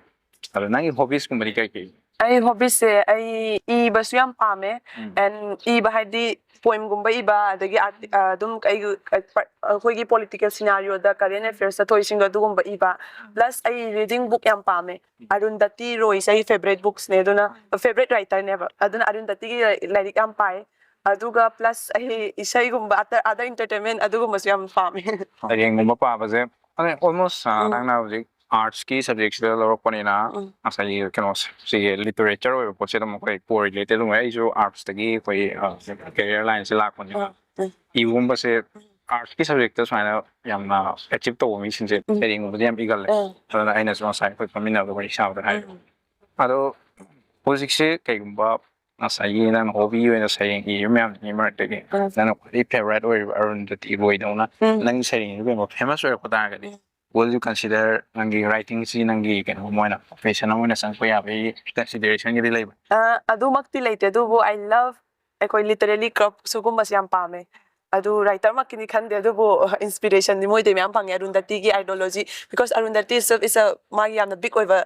ꯑꯗꯣ ꯅꯪꯒꯤ ꯍꯣꯕꯤꯁꯀꯨꯝꯕꯗꯤ ꯀꯩ ꯀꯩ? ꯑꯩ ꯍꯣꯕꯤꯁꯁꯦ ꯑꯩ ꯏꯕꯁꯨ ꯌꯥꯝ ꯄꯥꯝꯃꯦ꯫ ꯑꯦꯟ ꯏꯕ ꯍꯥꯏꯗꯤ ꯄꯣꯏꯝꯒꯨꯝꯕ ꯏꯕ, ꯑꯗꯒꯤ ꯑꯗꯨꯝ ꯑꯩꯈꯣꯏꯒꯤ ꯄꯣꯂꯤꯇꯤꯀꯦꯜ ꯁꯤꯅꯥꯔꯤꯑꯣꯗ, ꯀꯔꯦꯟ ꯑꯦꯐꯤꯌꯔꯁꯇ ꯊꯣꯛꯏꯁꯤꯡꯗꯣ ꯑꯗꯨꯒꯨꯝꯕ ꯏꯕ꯫ ꯄ꯭ꯂꯁ ꯑꯩ ꯔꯤꯗꯤꯡ ꯕꯨꯛ ꯌꯥꯝ ꯄꯥꯝꯃꯦ꯫ ꯑꯔꯨꯟꯗꯇꯤ ꯔꯣꯏꯁꯦ ꯑꯩ ꯐꯦꯕꯔꯦꯠ ꯕꯨꯛꯁꯅꯦ, ꯑꯗꯨꯅ ꯐꯦꯕꯔꯦꯠ ꯔꯥꯏꯇꯔꯅꯦꯕ, ꯑꯗꯨꯅ ꯑꯔꯨꯟꯗꯇꯤꯒꯤ ꯂꯥꯏꯔꯤꯛ ꯌꯥꯝ ꯄꯥꯏ꯫ ꯑꯗꯨꯒ ꯄ꯭ꯂꯁ ꯑꯩ ꯏꯁꯩꯒꯨꯝꯕ, ꯑꯗꯔ ꯑꯦꯟꯇꯔꯇꯦꯟꯃꯦꯟ ꯑꯗꯨꯒꯨꯝꯕꯁꯨ ꯌꯥꯝ ꯄꯥꯝꯃꯦ꯫ ꯁꯩꯔꯦꯡꯒꯨꯝꯕ ꯄꯥꯕꯁꯦ ꯑꯣꯜꯃꯣꯁ ꯅꯪꯅ ꯍꯧꯖꯤꯛ ꯑꯥꯔꯠꯁꯀꯤ ꯁꯕꯖꯦꯛꯁꯤꯗ ꯂꯧꯔꯛꯄꯅꯤꯅ ꯉꯁꯥꯏꯒꯤ ꯀꯩꯅꯣꯁꯦ, ꯁꯤꯒꯤ ꯂꯤꯇꯔꯦꯆꯔ ꯑꯣꯏꯕ ꯄꯣꯠꯁꯦ ꯑꯗꯨꯝ ꯑꯩꯈꯣꯏ ꯀꯣꯔꯤꯂꯦꯇꯦꯠ ꯑꯗꯨꯝ ꯑꯣꯏ꯫ ꯑꯩꯁꯨ ꯑꯥꯔꯠꯁꯇꯒꯤ ꯑꯩꯈꯣꯏ ꯀꯦꯔꯤꯌꯔ ꯂꯥꯏꯟꯁꯦ ꯂꯥꯛꯄꯅꯤꯅ ꯏꯕꯒꯨꯝꯕꯁꯦ ꯑꯥꯔꯠꯁꯀꯤ ꯁꯕꯖꯦꯛꯇ ꯁꯨꯃꯥꯏꯅ ꯌꯥꯝꯅ ꯑꯦꯆꯤꯞ ꯇꯧꯕ ꯃꯤꯁꯤꯡꯁꯦ ꯁꯩꯔꯦꯡꯒꯨꯝꯕꯗꯤ ꯌꯥꯝ ꯏꯒꯜꯂꯦ꯫ ꯑꯗꯨꯅ ꯑꯩꯅꯁꯨ ꯉꯁꯥꯏ ꯑꯩꯈꯣꯏ ꯐꯝꯃꯤꯟꯅꯕꯗ ꯋꯥꯔꯤ ꯁꯥꯕꯗ ꯍꯥꯏꯕ꯫ ꯑꯗꯣ ꯍꯧꯖꯤꯛꯁꯦ ꯀꯩꯒꯨꯝꯕ ꯉꯁꯥꯏꯒꯤ ꯅꯪ ꯍꯣꯕꯤ ꯑꯣꯏꯅ ꯁꯩꯔꯦꯡ ꯏꯔꯤꯕ ꯃꯌꯥꯝꯁꯤꯒꯤ ꯃꯔꯛꯇꯒꯤ ꯅꯪꯅ ꯈ꯭ꯋꯥꯏꯗꯒꯤ ꯐꯦꯚꯔꯥꯏꯠ ꯑꯣꯏꯔꯤꯕ ꯑꯔꯨꯟꯗꯇꯤ ꯔꯣꯏꯗꯧꯅ ꯅꯪꯒꯤ ꯁꯩꯔꯦꯡꯁꯤ ꯀꯩꯒꯨꯝꯕ ꯐꯦꯃꯁ ꯑꯣꯏꯔꯛꯄ ꯇꯥꯔꯒꯗꯤ, will you consider ꯅꯪꯒꯤ ꯔꯥꯏꯇꯤꯡꯁꯤ ꯅꯪꯒꯤ ꯀꯩꯅꯣ ꯑꯣꯏꯅ ꯄ꯭ꯔꯣꯐꯦꯁꯟ ꯑꯃ ꯑꯣꯏꯅ ꯆꯪꯉꯛꯄ ꯌꯥꯕꯒꯤ ꯀꯟꯁꯤꯗꯔꯦꯁꯟꯒꯗꯤ ꯂꯩꯕ꯭ꯔꯥ? ꯑ, ꯑꯗꯨꯃꯛꯇꯤ ꯂꯩꯇꯦ, ꯑꯗꯨꯕꯨ I love ꯑꯩꯈꯣꯏ ꯂꯤꯇꯔꯦꯔꯤ ꯀ꯭ꯂꯕ ꯁꯤꯒꯨꯝꯕꯁꯦ ꯌꯥꯝ ꯄꯥꯝꯃꯦ꯫ ꯑꯗꯨ ꯔꯥꯏꯇꯔꯃꯛꯀꯤꯗꯤ ꯈꯟꯗꯦ, ꯑꯗꯨꯕꯨ ꯏꯟꯁꯄꯤꯔꯦꯁꯟꯗꯤ ꯃꯣꯏꯗꯩ ꯃꯌꯥꯝ ꯐꯪꯉꯦ꯫ ꯑꯔꯨꯟꯗꯇꯤꯒꯤ ideology, because Arundhati itself is a, ꯃꯥꯒꯤ ꯌꯥꯝꯅ ꯕꯤꯛ ꯑꯣꯏꯕ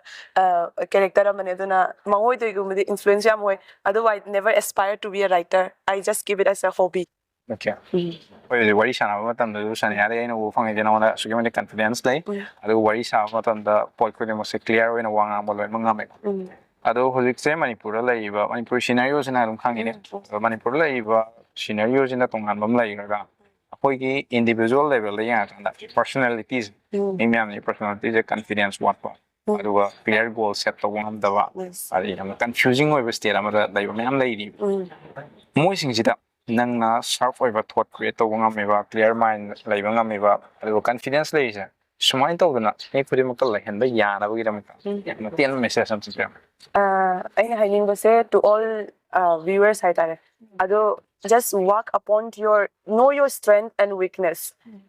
ꯀꯦꯔꯦꯛꯇꯔ ꯑꯃꯅꯦ, ꯑꯗꯨꯅ ꯃꯉꯣꯏꯗꯩꯒꯨꯝꯕꯗꯤ ꯏꯟꯐ꯭ꯂꯨꯌꯦꯟꯁ ꯌꯥꯝ ꯑꯣꯏ꯫ ꯑꯗꯨꯕꯨ I never aspire to be a writer, I just give it as a hobby. Okay. ꯑꯩꯈꯣꯏ ꯍꯧꯖꯤꯛ ꯋꯥꯔꯤ ꯁꯥꯟꯅꯕ ꯃꯇꯝꯗꯁꯨ ꯁꯅꯤꯌꯥꯗꯒꯤ ꯑꯩꯅ ꯎꯕ ꯐꯪꯉꯤꯁꯦ ꯅꯉꯣꯟꯗ ꯑꯁꯨꯛꯀꯤ ꯃꯇꯤꯛ ꯀꯟꯐꯤꯗꯦꯟꯁ ꯂꯩ꯫ ꯑꯗꯨꯒ ꯋꯥꯔꯤ ꯁꯥꯕ ꯃꯇꯝꯗ ꯄꯣꯠ ꯈꯨꯗꯤꯡꯃꯛꯁꯦ ꯀ꯭ꯂꯤꯌꯥꯔ ꯑꯣꯏꯅ ꯋꯥ ꯉꯥꯡꯕ ꯂꯣꯏꯅꯃꯛ ꯉꯝꯃꯦ꯫ ꯑꯗꯣ ꯍꯧꯖꯤꯛꯁꯦ ꯃꯅꯤꯄꯨꯔꯗ ꯂꯩꯔꯤꯕ, ꯃꯅꯤꯄꯨꯔ ꯁꯤꯅꯔꯤꯑꯣꯁꯤꯅ ꯑꯗꯨꯝ ꯈꯪꯉꯤꯅꯦ꯫ ꯑꯗꯣ ꯃꯅꯤꯄꯨꯔꯗ ꯂꯩꯔꯤꯕ ꯁꯤꯅꯔꯤꯑꯣꯁꯤꯅ ꯇꯣꯉꯥꯟꯕ ꯑꯃ ꯂꯩꯈ꯭ꯔꯒ, ꯑꯩꯈꯣꯏꯒꯤ ꯏꯟꯗꯤꯕꯤꯖꯨꯋꯦꯜ ꯂꯦꯚꯦꯜꯗ ꯌꯦꯡꯉꯀꯥꯟꯗ ꯄꯔꯁꯣꯅꯦꯂꯤꯇꯤꯁꯦ, ꯃꯤ ꯃꯌꯥꯝꯁꯤ ꯄꯔꯁꯣꯅꯦꯂꯤꯇꯤꯁꯦ ꯀꯟꯐꯤꯗꯦꯟꯁ ꯋꯥꯠꯄ, ꯑꯗꯨꯒ ꯀ꯭ꯂꯤꯌꯥꯔ ꯒꯣꯜ ꯁꯦꯠ ꯇꯧꯕ ꯉꯝꯗꯕ, ꯑꯗꯩ ꯌꯥꯝꯅ ꯀꯟꯐ꯭ꯌꯨꯖꯤꯡ ꯑꯣꯏꯕ ꯁ꯭ꯇꯦꯠ ꯑꯃꯗ ꯂꯩꯕ ꯃꯌꯥꯝ ꯂꯩꯔꯤꯕ꯫ ꯃꯣꯏꯁꯤꯡꯁꯤꯗ ꯅꯪꯅ ꯁꯥꯔꯞ ꯑꯣꯏꯕ ꯊꯣꯠ ꯀ꯭ꯔꯤꯌꯦꯠ ꯇꯧꯕ ꯉꯝꯃꯤꯕ, ꯀ꯭ꯂꯤꯌꯥꯔ ꯃꯥꯏꯟ ꯂꯩꯕ ꯉꯝꯃꯤꯕ, ꯑꯗꯨꯒ ꯀꯟꯐꯤꯗꯦꯟꯁ ꯂꯩꯔꯤꯁꯦ, ꯁꯨꯃꯥꯏꯅ ꯇꯧꯗꯅ ꯃꯤ ꯈꯨꯗꯤꯡꯃꯛꯇ ꯂꯩꯍꯟꯕ ꯌꯥꯅꯕꯒꯤꯗꯃꯛꯇ ꯌꯥꯝꯅ ꯇꯦꯟꯕ ꯃꯦꯁꯦꯖ ꯑꯃ ꯆꯠꯄꯤꯔꯝꯃꯦ꯫ ꯑꯩꯅ ꯍꯥꯏꯅꯤꯡꯕꯁꯦ to all viewers ꯍꯥꯏꯇꯥꯔꯦ, ꯑꯗꯣ just work upon your, know your strength and weakness.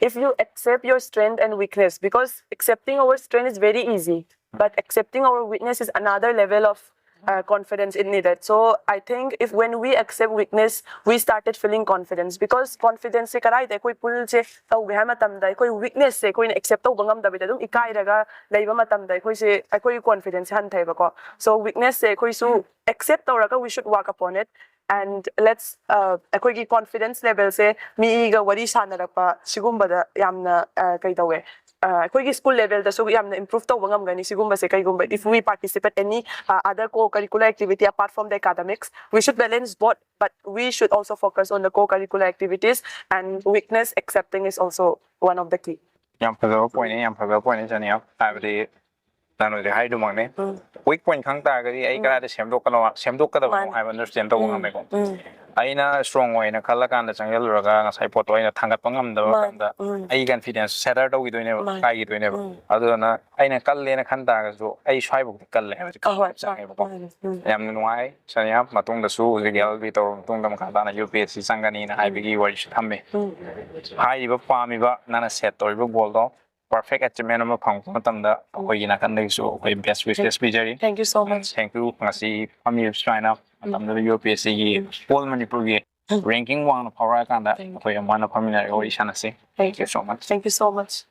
If you accept your strength and weakness, because accepting our strength is very easy, but accepting our weakness is another level of uh, confidence it needed. So I think if when we accept weakness, we started feeling confidence, because confidence ꯁꯦ ꯀꯗꯥꯏꯗ ꯑꯩꯈꯣꯏ ꯄꯨꯜꯁꯦ ꯇꯧꯒꯦ ꯍꯥꯏꯕ ꯃꯇꯝꯗ ꯑꯩꯈꯣꯏ ꯋꯤꯛꯅꯦꯁꯁꯦ ꯑꯩꯈꯣꯏꯅ accept ꯇꯧꯕ ꯉꯝꯗꯕꯤꯗ ꯑꯗꯨꯝ ꯏꯀꯥꯏꯔꯒ ꯂꯩꯕ ꯃꯇꯝꯗ ꯑꯩꯈꯣꯏꯁꯦ, ꯑꯩꯈꯣꯏꯒꯤ ꯀꯣꯟꯐꯤꯗꯦꯟꯁꯁꯦ ꯍꯟꯊꯩꯕꯀꯣ. So ꯋꯤꯛꯅꯦꯁꯁꯦ ꯑꯩꯈꯣꯏꯁꯨ ꯑꯦꯛꯁꯦꯞ ꯇꯧꯔꯒ we should work upon it, and let's uh, ꯑꯩꯈꯣꯏꯒꯤ ꯀꯣꯟꯐꯤꯗꯦꯟꯁ ꯂꯦꯚꯦꯜꯁꯦ ꯃꯤꯒ ꯋꯥꯔꯤ ꯁꯥꯟꯅꯔꯛꯄ ꯁꯤꯒꯨꯝꯕꯗ ꯌꯥꯝꯅ uh, ꯀꯩ ꯇꯧꯋꯦ, ꯑꯩꯈꯣꯏꯒꯤ ꯁ꯭ꯀꯨꯜ ꯂꯦꯚꯦꯜꯗꯁꯨ ꯌꯥꯝꯅ ꯏꯝꯄ꯭ꯔꯨꯚ ꯇꯧꯕ ꯉꯝꯒꯅꯤ ꯁꯤꯒꯨꯝꯕꯁꯦ ꯀꯩꯒꯨꯝꯕ if we participate any other co-curricular activity apart from the academics. We should balance both, but we should also focus on the co-curricular activities, and weakness accepting is also one of the key. ꯌꯥꯝ ꯐꯖꯕ ꯄꯣꯏꯟꯅꯤ, ꯌꯥꯝ ꯐꯖꯕ ꯄꯣꯏꯟꯅꯤ ꯁꯅꯤꯌꯥ꯫ ꯍꯥꯏꯕꯗꯤ ꯅꯪ ꯍꯧꯖꯤꯛ ꯍꯥꯏꯗꯨꯃꯛꯅꯤ꯫ Week point ꯈꯪ ꯇꯥꯔꯒꯗꯤ ꯑꯩ ꯀꯗꯥꯏꯗ ꯁꯦꯝꯗꯣꯛꯀꯅꯣ ꯁꯦꯝꯗꯣꯛꯀꯗꯕꯅꯣ ꯍꯥꯏꯕ ꯑꯟꯗꯔꯁꯇꯦꯟ ꯇꯧꯕ ꯉꯝꯃꯦꯀꯣ꯫ ꯑꯩꯅ ꯁ꯭ꯇꯔꯣꯡ ꯑꯣꯏꯅ ꯈꯜꯂꯀꯥꯟꯗ ꯆꯪꯁꯤꯜꯂꯨꯔꯒ ꯉꯁꯥꯏ ꯄꯣꯠꯇꯣ ꯑꯩꯅ ꯊꯥꯡꯒꯠꯄ ꯉꯝꯗꯕ ꯃꯇꯝꯗ ꯑꯩ ꯀꯟꯐꯤꯗꯦꯟꯁ ꯁꯦꯇꯔ ꯇꯧꯈꯤꯗꯣꯏꯅꯦꯕ, ꯀꯥꯏꯈꯤꯗꯣꯏꯅꯦꯕ꯫ ꯑꯗꯨꯅ ꯑꯩꯅ ꯀꯜꯂꯦꯅ ꯈꯟ ꯇꯥꯔꯒꯁꯨ ꯑꯩ ꯁ꯭ꯋꯥꯏꯐꯥꯎꯗꯤ ꯀꯜꯂꯦ ꯍꯥꯏꯕꯁꯦ ꯈꯪꯕ ꯆꯪꯉꯦꯕꯀꯣ꯫ ꯌꯥꯝꯅ ꯅꯨꯡꯉꯥꯏ ꯁꯅꯤꯌꯥ꯫ ꯃꯇꯨꯡꯗꯁꯨ ꯍꯧꯖꯤꯛ ꯑꯦꯜ ꯑꯦꯜ ꯕꯤ ꯇꯧꯔꯕ ꯃꯇꯨꯡꯗ ꯃꯈꯥ ꯇꯥꯅ ꯌꯨ ꯄꯤ ꯑꯦꯁ ꯁꯤ ꯆꯪꯒꯅꯤꯅ ꯍꯥꯏꯕꯒꯤ ꯋꯥꯔꯤꯁꯨ ꯊꯝꯃꯦ꯫ ꯍꯥꯏꯔꯤꯕ ꯄꯥꯝꯃꯤꯕ ꯅꯪꯅ ꯁꯦꯠ ꯇꯧꯔꯤꯕ ꯒꯣꯜꯗꯣ ꯄꯔꯐꯦꯛ ꯑꯦꯆꯤꯞꯃꯦꯟ ꯑꯃ ꯐꯪꯉꯛꯄ ꯃꯇꯝꯗ ꯑꯩꯈꯣꯏꯒꯤ ꯅꯥꯀꯟꯗꯒꯤꯁꯨ ꯑꯩꯈꯣꯏ ꯕꯦꯁ wishes ꯄꯤꯖꯔꯤ꯫ Thank you so much. Thank you꯫ ꯉꯁꯤ ꯐꯝꯃꯤꯕ ꯁꯨꯃꯥꯏꯅ ꯃꯇꯝꯗꯨꯗ ꯌꯨ ꯄꯤ ꯑꯦꯁ ꯁꯤꯒꯤ ꯑꯣꯜ ꯃꯅꯤꯄꯨꯔꯒꯤ ꯔꯦꯡꯀꯤꯡ ꯋꯥꯡꯅ ꯐꯥꯎꯔꯛꯑꯀꯥꯟꯗ ꯑꯩꯈꯣꯏ ꯑꯃꯨꯛ ꯍꯟꯅ ꯐꯝꯃꯤꯟꯅꯔꯒ ꯋꯥꯔꯤ ꯁꯥꯟꯅꯁꯤ꯫ Thank you so much꯫ Thank you so much.